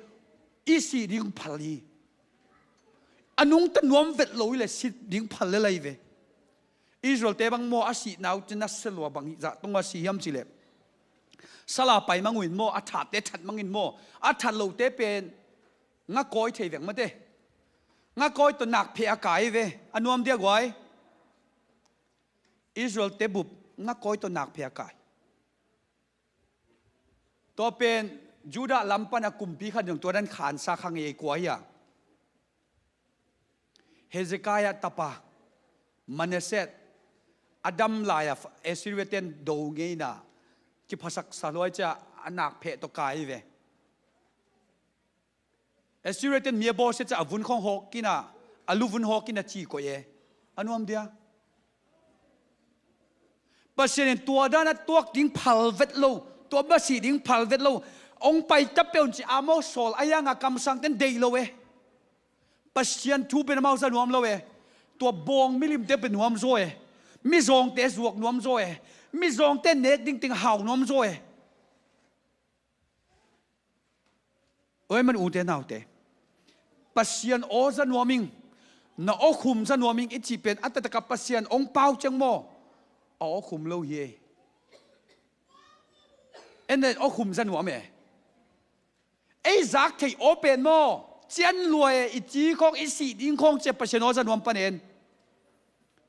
i sih ding phal hi. A nungta nuam vet lo hi leh sih ding phal lel lai ve. Israel-te bang maw, a sihna uh cin a sia lua bang zah tungah si hiam cih leh, sal a pai mang uh in maw, a thahte that mang in maw, a that lote pen ngakawi thei veng mate. Ngakawi tawh nakpheh a kai ve. A nuam dia guai? Israel-te bup ngakawi tawh nakpheh a kai. Tua pen Judah lam pan a kumpi khat in zong tua dan khansa kha ngei, kua hi a? Hezekiah tapa Manasseh, a dam lai-a Assyria-ten do ngeina kiphasak sa luai cia a nakpheh tawh kai ve. Assyria-ten mi a bawlsia cia a vun khawng hawk in a, a lu vun hawk in a ci koih e. A nuam dia? Pasian in tua dan a tuak ding phal vet lo, tua bang sih ding phal vet lo. Hong pai ta peuh un ci Amos sawl a, ahi hang a kamsangten deih lo e. Pasian thu pen amau za nuam lo e. Tua bawng milimte pen nuam zaw e. Mizawngte zuak nuam zaw e. Mizawngte nek ding teng hau nuam zaw e. Oi man ute naute, Pasian aw za nuam ing, na aw khum za nuam ing i cih pen a taktak a Pasian hong pau ciang maw, a aw khum lo hi e. En en, aw khum za nuam e. Ei zak theih aw pen maw, cian lua e, i ci khawng, i sih ding khawng cia Pasian aw za nuam pan en.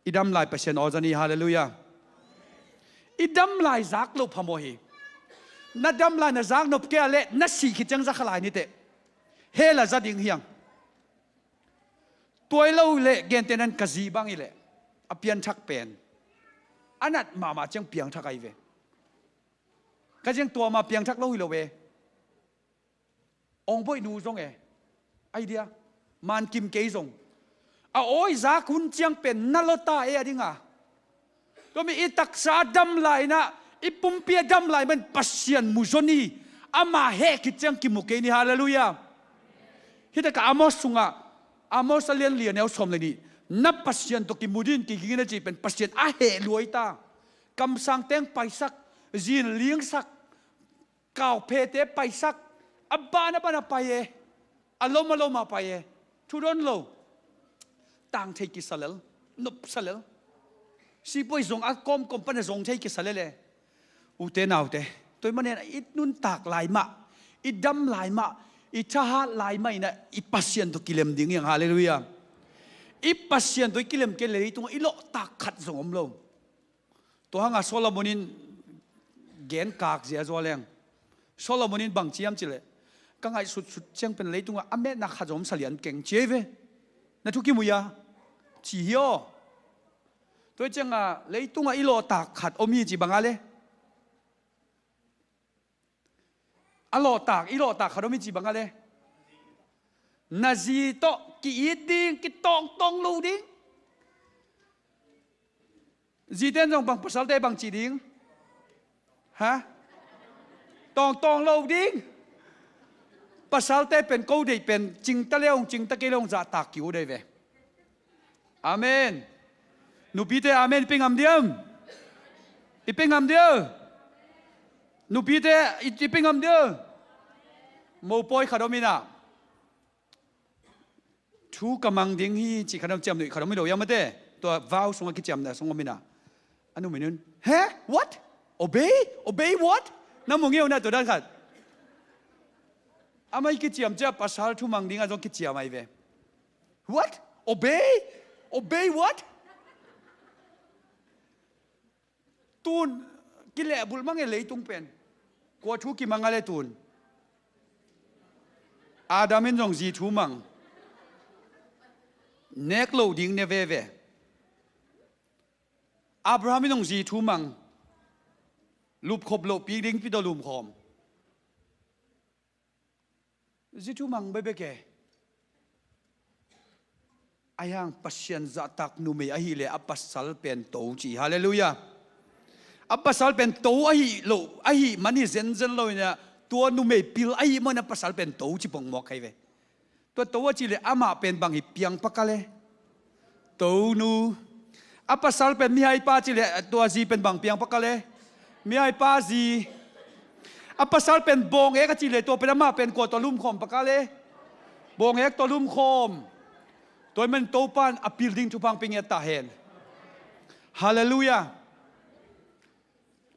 I dam lai Pasian aw za ni, halleluiah. I dam lai zak loh phamawh hi. Na dam lai na zak nop kei a leh na sih khit ciang za kha lai ni teh. Hell ah za ding hi hang. Tua hi lo leh gentehna-in ka zi bang hi leh, a pianthak pen a nat mahmah ciang piangthak ahi ve. Ka ciang tua mah piangthak lo hi lo ve. Ong boih nu zong e, ai dia, man kim kei zong, a awi zak hun ciang pen na lota e a ding a. Tua mi i taksa a dam lai-in ah, i pumpi a dam lai man Pasian mu zaw ni, ama heh khit ciang kimu kei ni, halleluiah. Hi takah Amos sungah, Amos a lian li, a neu sawm le nih, na Pasian tawh kimu ding kiging in a cih pen Pasian a heh lua hi ta. Kamsang teng paisak, zin lingsak, kauphete paisak, a ban a ban a pai e, a lom a lom a pai e, thudon lo, tang thei kisa lel, nopsa lel, sipuai zong a kawmkawm pan a zong thei kisa lel e. Ute naute, tua ahih manin i nuntak lai mah, i dam lai mah, i thahat lai mah in ah i Pasian tawh kilem ding hi hang, halleluiah. I Pasian tawh i kilem kei leh leitungah i lawhtak khat zong om lo. Tua hangah Solomon in gen kak zia zaw leng. Solomon in bang ci hiam cih leh, ka ngaihsutsut ciang pen leitungah a metna khat zong om sa lian keng ci hi ve. Na thu kimu hia? Ci hi aw. Tua hi ciangah leitungah i lawhtak khat om hi ci bang a le? A lawhtak, i lawhtak khat om hi ci bang a le? Na zi tawh ki-it ding, kitawngtawng lo ding. Zite in zong bang, pasalte bang ci ding? Ha? Tawngtawng lo ding. Pasalte pen ko deih pen cingta le ong, cingta kei le ong zahtak ki-ut ahi ve. Amen. Nupite amen i pia ngam diam? I pia ngam diam? Nupite i, i pia ngam diam? Mopawi khat om in ah, thu ka mang ding hi cih khat om, ciamnuih khat om hi lo hiam mate? Tua vow sungah kiciamna sung om in ah, a nu min un, he? What? Obey? Obey what? Na mu ngei uh na tua dan khat. Amah i kiciam ciah pasal thu mang dingah zong kiciam ahi ve. What? Obey? Obey what? Tun kilehbulh mang e leitung pen. Kua thu kimang a le tun? Adam in zong zi thu mang. Nek lo ding ne veve. Abraham in zong zi thu mang. Lupkhop loh pi ding pi tawh lumkhawm. Zi thu mang bekbek e. Ahi hang Pasian zahtak numei ahih leh a pasal pen to ci. Halleluiah. A pasal pen to ahi lo, ahi man hi zenzen lo in ah, tua numei pil ahi man a pasal pen to ci pongmawk kha hi ve. Tua to a cih leh amah pen bang hi, piang pakal e. Tonu. A pasal pen mihaipa cih leh tua zi pen bang, piang pakal e. Mihaipa zi. A pasal pen bawng ek a cih leh tua pen amah pen kua tawh lumkhawm pakal e. Bawng ek tawh lumkhawm. Tua ahih man Topa in a pil ding thupha hong pia ngiat ta hen. Halleluiah.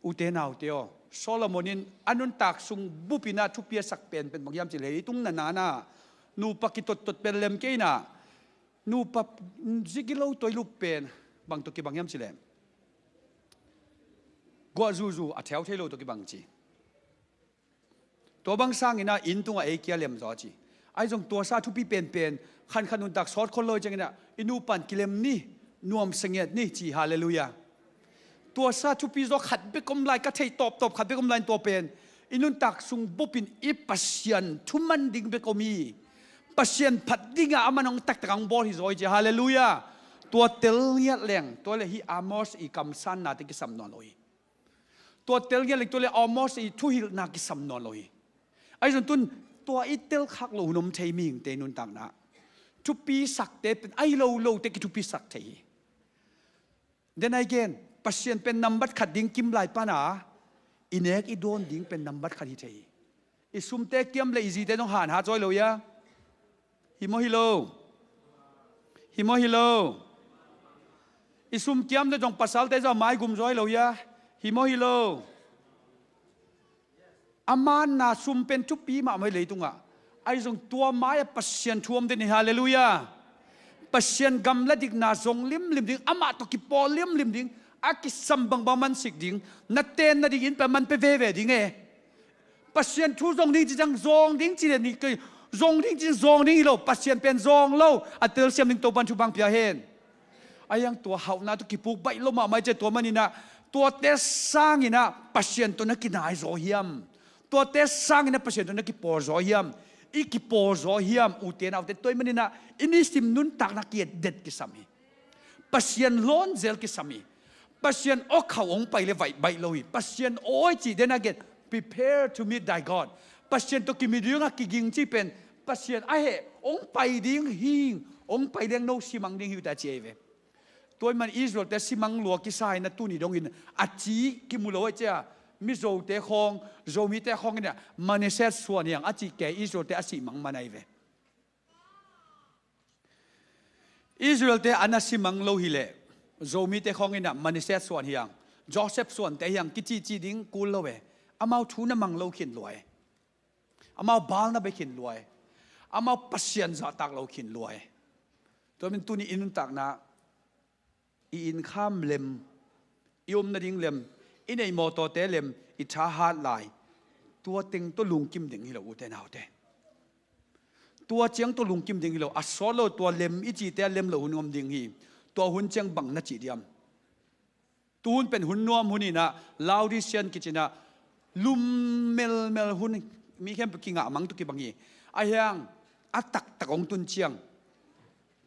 Ute naute aw, Solomon in a nuntak sung bup in ah thupi a sak pen pen bang hiam cih leh, leitung na na na nupa kitottot pen lem kei in ah, nupa zigilo toilup pen bang tawh kibang hiam cih leh, guah zuzu a theu thei lo tawh kibang ci. Tua bang sangin ah inn tungah ei kia lem zaw ci. Ahi zong tua sa thupi penpen, khankhat nuntak sawt khol lo hi ciangin ah i nupa in kilem ni, nuamsa ngiat ni ci. Halleluiah. Tua sa thupi zaw khat bek om lai, ka theih tawptawp khat bek om lai in tua pen i nuntak sung bup in i Pasian thu man ding bek om hi. Pasian phat dingah aman hong taktak hong bawl hi zaw hi ci. Halleluiah. Tua tel ngiat leng tua le hih Amos i kamsannate kisam nawn lo hi. Tua tel ngiat leng tua le Amos i thuhilhna kisam nawn lo hi. Ahi zong tun tua i tel khak loh hun om thei, mihingte i nuntakna. Thupi sakte pen ahi lo lote kithupi sak thei hi. Then again, Pasian pen nambat khat ding kim lai pan a i nek i dawn ding pen nambat khat hi thei hi. I sumte kiam le i zite zong hanhat zaw hi lo hia? Hi maw hi lo? Hi maw hi lo? I sum kiamte zong pasalte zong a maigum zaw hi lo hia? Hi maw hi lo? A manna sum pen thupi mahmah hi leitungah. Ahi zong tua mai-ah Pasian thu om den hi. Halleluiah. Pasian gam la dikna zong limlim ding, amah tawh kipawl limlim ding, a kisam bangbang mansik ding, na ten nading inn pen man pia veve ding e. Pasian thu zong ding ci ciang zong ding ci le ni kei, zong ding ci ciang zong ding hi lo, Pasian pen zong lo, a telsiam ding Topa'n thupha hong pia hen. Ahi hang tua hauhna tawh kipuk baih lo mahmah hi ci a, tua manin ah tuate sangin ah Pasian tawh na kinai zaw hiam? Tuate sangin ah Pasian tawh na kipawl zaw hiam? I kipawl zaw hiam, ute naute? Tua ahih manin ah i nisim nuntakna kietdet kisam hi. Pasian lawn zel kisam hi. Pasian awkhauh hong pai le vaih baih lo hi. Pasian awi cih den a gen, "Prepare to meet thy God." Pasian tawh kimui dingah kiging cih pen Pasian a heh hong pai ding hi. Hong pai leng no simang ding hi uh ta ci ahi ve. Tua ahih man Israelte simang lua kisa in ah tuni dongin a ci kimu lo ahi cia, Mizote khawng, Zomite khawng in ah Manasseh suan hiang a cih kei, Israelte a simang man ahi ve. Israelte a na simang lo hileh Zomite khawng in ah Manasseh suan hiang, Joseph suante hiang kicihcih ding kul lo e. Amau thu na mang lo khin lua e. Amau Baal na bia khin lua e. Amau Pasian zahtak lo khin lua e. Tua min tuni i nuntakna, i innkham lem, i om nading lem, i neih mawtawte lem, i thahat lai, tua teng tawh lungkim ding hi lo, ute naute. Tua ciang tawh lungkim ding hi lo, a sawt lo, tua lem i cihte a lem lo hun om ding hi. Tua hun ciang bang na cih diam? Tuhun pen hun nuam hun in ah, Laodicean kici in ah, lum melmel hun, mi khempeuh kingah mang tawh kibang hi. Ahi hang a taktak hong tun ciang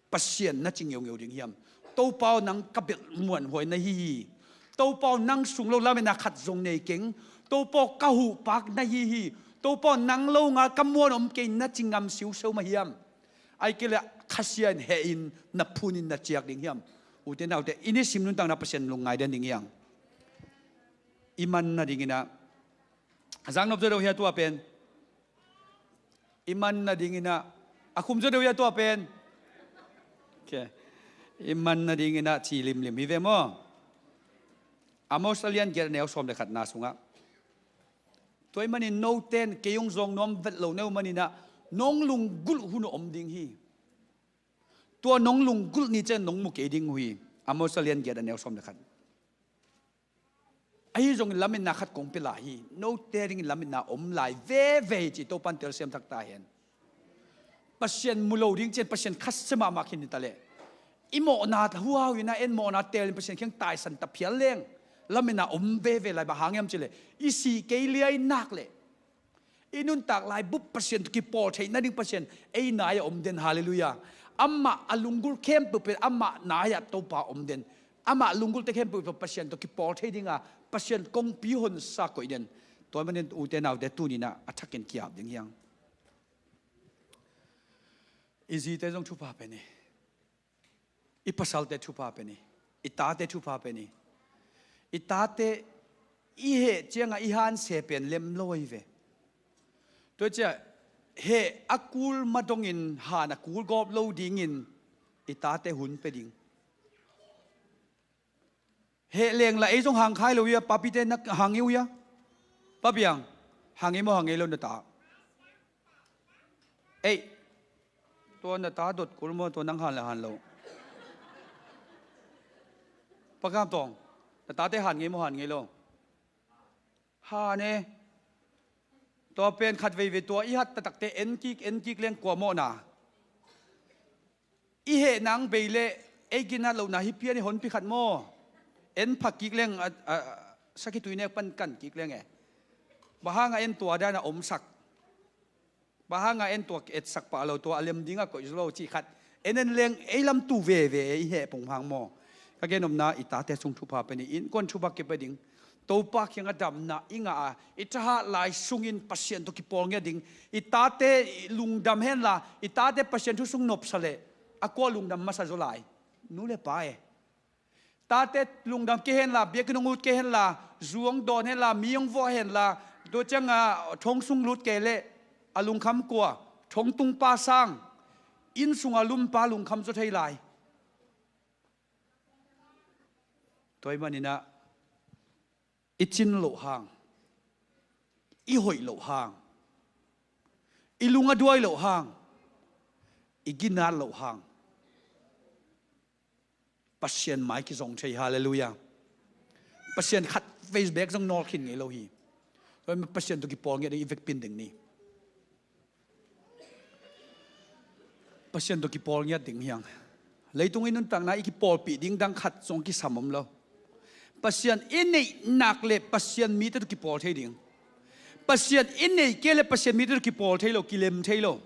Pasian na ci ngeungeu ding hiam? Topa aw, nang ka belh muanhuai na hi hi. Topa aw, nang sung lo lametna khat zong nei keng. Topa aw, ka huhpak na hi hi. Topa aw, nang lo ngal ka muan om kei na ci ngam siuseu mah hiam? Ahih kei leh Kha Siangtho in heh in, na phun in na ciak ding hiam? Ute naute, i nisim nuntakna Pasian lungngai den ding hiang. I man nading in ah, a zak nop zaw deuh hia tua pen? I man nading in ah, a khum zaw deuh hia tua pen? Okay. I man nading in ah ci limlim hi ve maw? Amos a lian giat, a neu sawm le khatna sungah, tua ahih manin note'n kei hong zawng nuam vet lo na hih manin ah nong lunggulh hun om ding hi. Tua nong lunggulh ni ciang nong mu kei ding uh hi. Amos a lian giat, a neu sawm le khat. Ahi zongin lametna khat kong pia lai hi. Note dingin lametna om lai veve hi ci, Topa'n telsiam thak ta hen. Pasian mu lo ding ciang Pasian khasia mahmah khin hi ta leh, i mawhna huhau in ah, en mawhna teel in Pasian kiang taisan ta phial leng, lametna om veve lai. Bang hang hiam cih leh i sih kei liai nak leh i nuntak lai bup Pasian tawh kipawl theih nading Pasian ei nai-ah om den. Halleluiah. Amah a lunggulh khempeuh pen amah nai-ah Topa om den. Amah lunggulhte khempeuh Pasian tawh kipawl thei dinga Pasian kongpi honsa koih den. Tua ahih manin ute naute tuni-in ah a thakin ki-ap ding hi hang. I zite zong thupha pia ni. I pasalte thupha pia ni. I tate thupha pia ni. I tate i heh ciangah i hanse pen lem lo ahi ve. Tua ciah heh a kul ma dongin han a kul gawp lo dingin i tate hun pia ding. Heh leng la ei zong hang kha lo hi a, papite na hang hi uh hi a. Pa Biang, hang hi maw hang hi lo na ta? Ei, tua na ta dot kul maw, tua nang han le han lo? Pa Kam Tawng, na tate han ngei maw han ngei lo? Han e. Tua pen khat veivei tua i hat taktakte en kik en kik leng kua mawhna. I heh nang bei leh ei ginat lohna hi pian i honpi khat maw? En phak kik leng a, a, sakhi tui nek pan kan kik leng e. Bang hanga en tua dan a omsak? Bang hanga en tua etsak pah lo, tua a lem dingah koih zo lo cih khat en en leng ei lam tu veve e, i heh pong hang maw? Ka gen omna, i tate sung thupha pia ni. Innkuan thupha kipia ding. Topa kiangah damna i ngah a, i thahat lai sungin Pasian tawh kipawl ngiat ding. I tate lungdam henla, i tate Pasian thu sung nopsa leh a kua lungdam masa zaw lai? Nu le pa e. Tate lungdam kei henla, biakinn hong ut kei henla, zu hong dawn henla, mi hong vuah henla, tua ciangah thong sung lut kei leh a lungkham kua? Thong tung pa sang, inn sunga lum pa lungkham zaw thei lai? Tua ahih manin ah i cin loh hang, i hoih loh hang, i lung a duai loh hang, i ginat loh hang Pasian mai kizong thei. Halleluiah. Pasian khat vei bek zong nawl khin ngei lo hi. Tua ahih manin Pasian tawh kipawl ngiat ding i vekpi ding ni. Pasian tawh kipawl ngiat ding hi hang. Leitung i nuntakna i kipawlpih ding dang khat zong kisam om lo. Pasian i neih nak leh Pasian mite tawh kipawl thei ding. Pasian i neih kei leh Pasian mite tawh kipawl thei lo, kilem thei lo.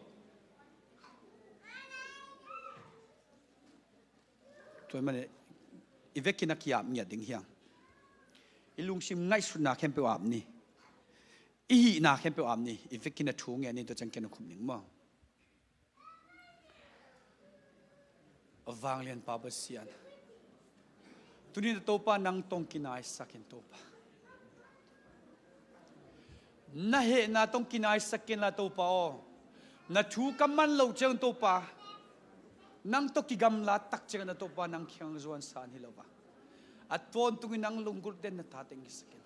Tua ahih manin i vekin a ki-ap ngiat ding hi hang. I lungsim ngaihsutna khempeuh ap ni. I hihna khempeuh ap ni. I vekin a thu ngen ni, tua ciang ken a khum ning maw. A vanglian Pa Pasian, tuni-in Topa nang tawh kinaisak in Topa. Na hehna tawh kinaisak inla Topa aw. Na thu ka man loh ciang Topa, nang tawh kigamla tak ciangin Topa nang kiang zuan san hi lo va. A tawntungin nang lunggulh den na tate ngiatsak in.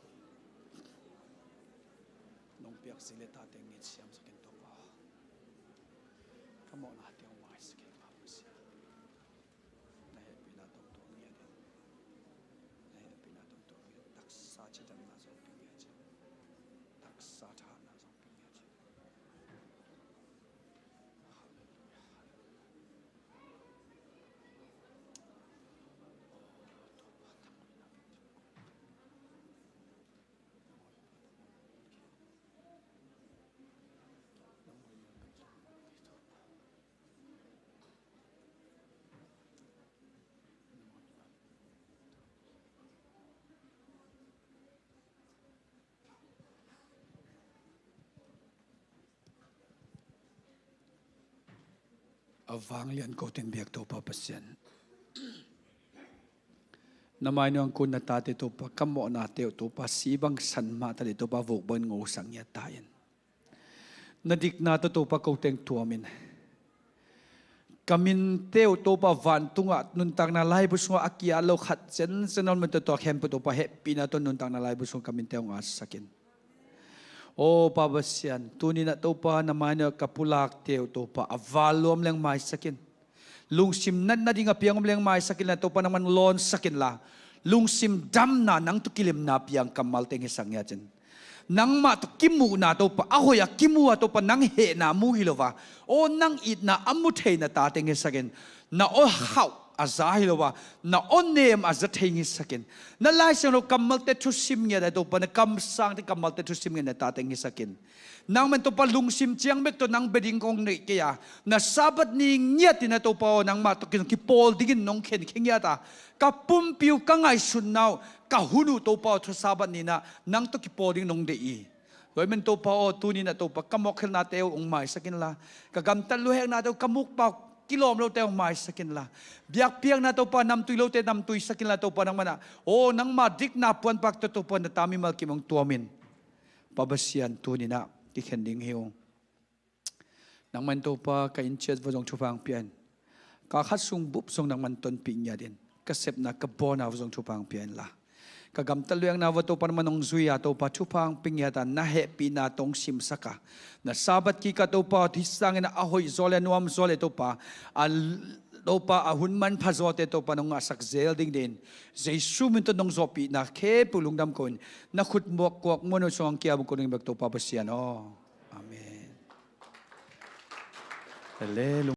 Nong piak zi le tate ngiat siamsak in Topa. Ka mawhna teng maisak in Pa Pasian. Na hehpihna tawh tua ngiat in. Na hehpihna tawh tua ngiat. Taksa cidamna zong pia ngiat in. Taksa thahatna zong pia ngiat in. Halleluiah, halleluiah. A vanglian ko teng biak Topa Pasian. Na mai nuang kun na tate Topa, ka mawhnate uh Topa, si bang san mah ta le Topa, vok bang ngosak ngiat ta in. Na dikna tawh Topa ko teng tuam in. Ka minte uh Topa vantungah nuntakna laibu sungah a ki-at lo khat zenzen om mite tua khempeuh Topa hehpihna tawh nuntakna laibu sungah ka minte uh ngahsak in. Aw Pa Pasian, tuni-in ah Topa na mai-ah ka pulakte uh Topa a val luam leng maisak in. Lungsim natna ding a piang om leng maisak inla Topa nangman lawnsak inla, lungsim damna nang tawh kilemna piang kammal teng hisak ngiat in. Nangmah tawh kimuhna Topa, a hoih a kimu a Topa nang hehna mu hi lo va, aw nang itna a mu theina ta teng hisak in. Na aw hauh a za hi lo a, na awnem a za thei hong hisak in. Na Lai Siangtho kammalte thusim ngiat a, Topa, na kamsangte kammalte thusim ngiat na tate hong hisak in. Nangmah in Topa lungsim ciang bek tawh nang bia ding kong neih kei a, na Sabbath ni ngiat in a Topa aw, nangmah tawh ki-, kipawl dingin nong khenkhia ngiat a, ka pumpi uh, ka ngaihsutna uh, ka hun uh Topa aw, thu Sabbath ni-in ah nang tawh kipawl ding nong deih hi. Tua ahih manin Topa aw, tuni-in ah Topa, ka mawkkhelhnate uh hong maisak inla, ka gamtat luheknate uh, ka mukpa uh kilawm lote uh hong maisak inla, biakpiakna Topa, namtui lote namtuisak inla Topa, nangmah in ah, aw, nangma dikna puanpak tawh Topa, na ta mimal kim hong tuam in. Pa Pasian, tuni-in ah kikhen ding hi ung. Nangmah in Topa, ka inn ciat uah zong thupha hong pia in. Ka khat sung bup zong nangmah in tonpih ngiat in. Ka sepna ka bawlna uah zong thupha hong pia inla, ka gamtat luhekna uah Topa, nangmah in hong zui a, Topa, thupha hong pia ngiat a, na hehpihna tawh hong simsak a, na Sabbath kikah Topa, hih sangin a hoih zaw le nuam zaw le Topa, a, Topa, a hun manpha zawte Topa, nong ngahsak zel ding deih in, Jesu min tawh nong zawhpihna khempeuh lungdam ko-in, na khut muak kuak muan uh sungah hong kiam uh ko-in bek, Topa Pasian aw. Amen. Halleluiah.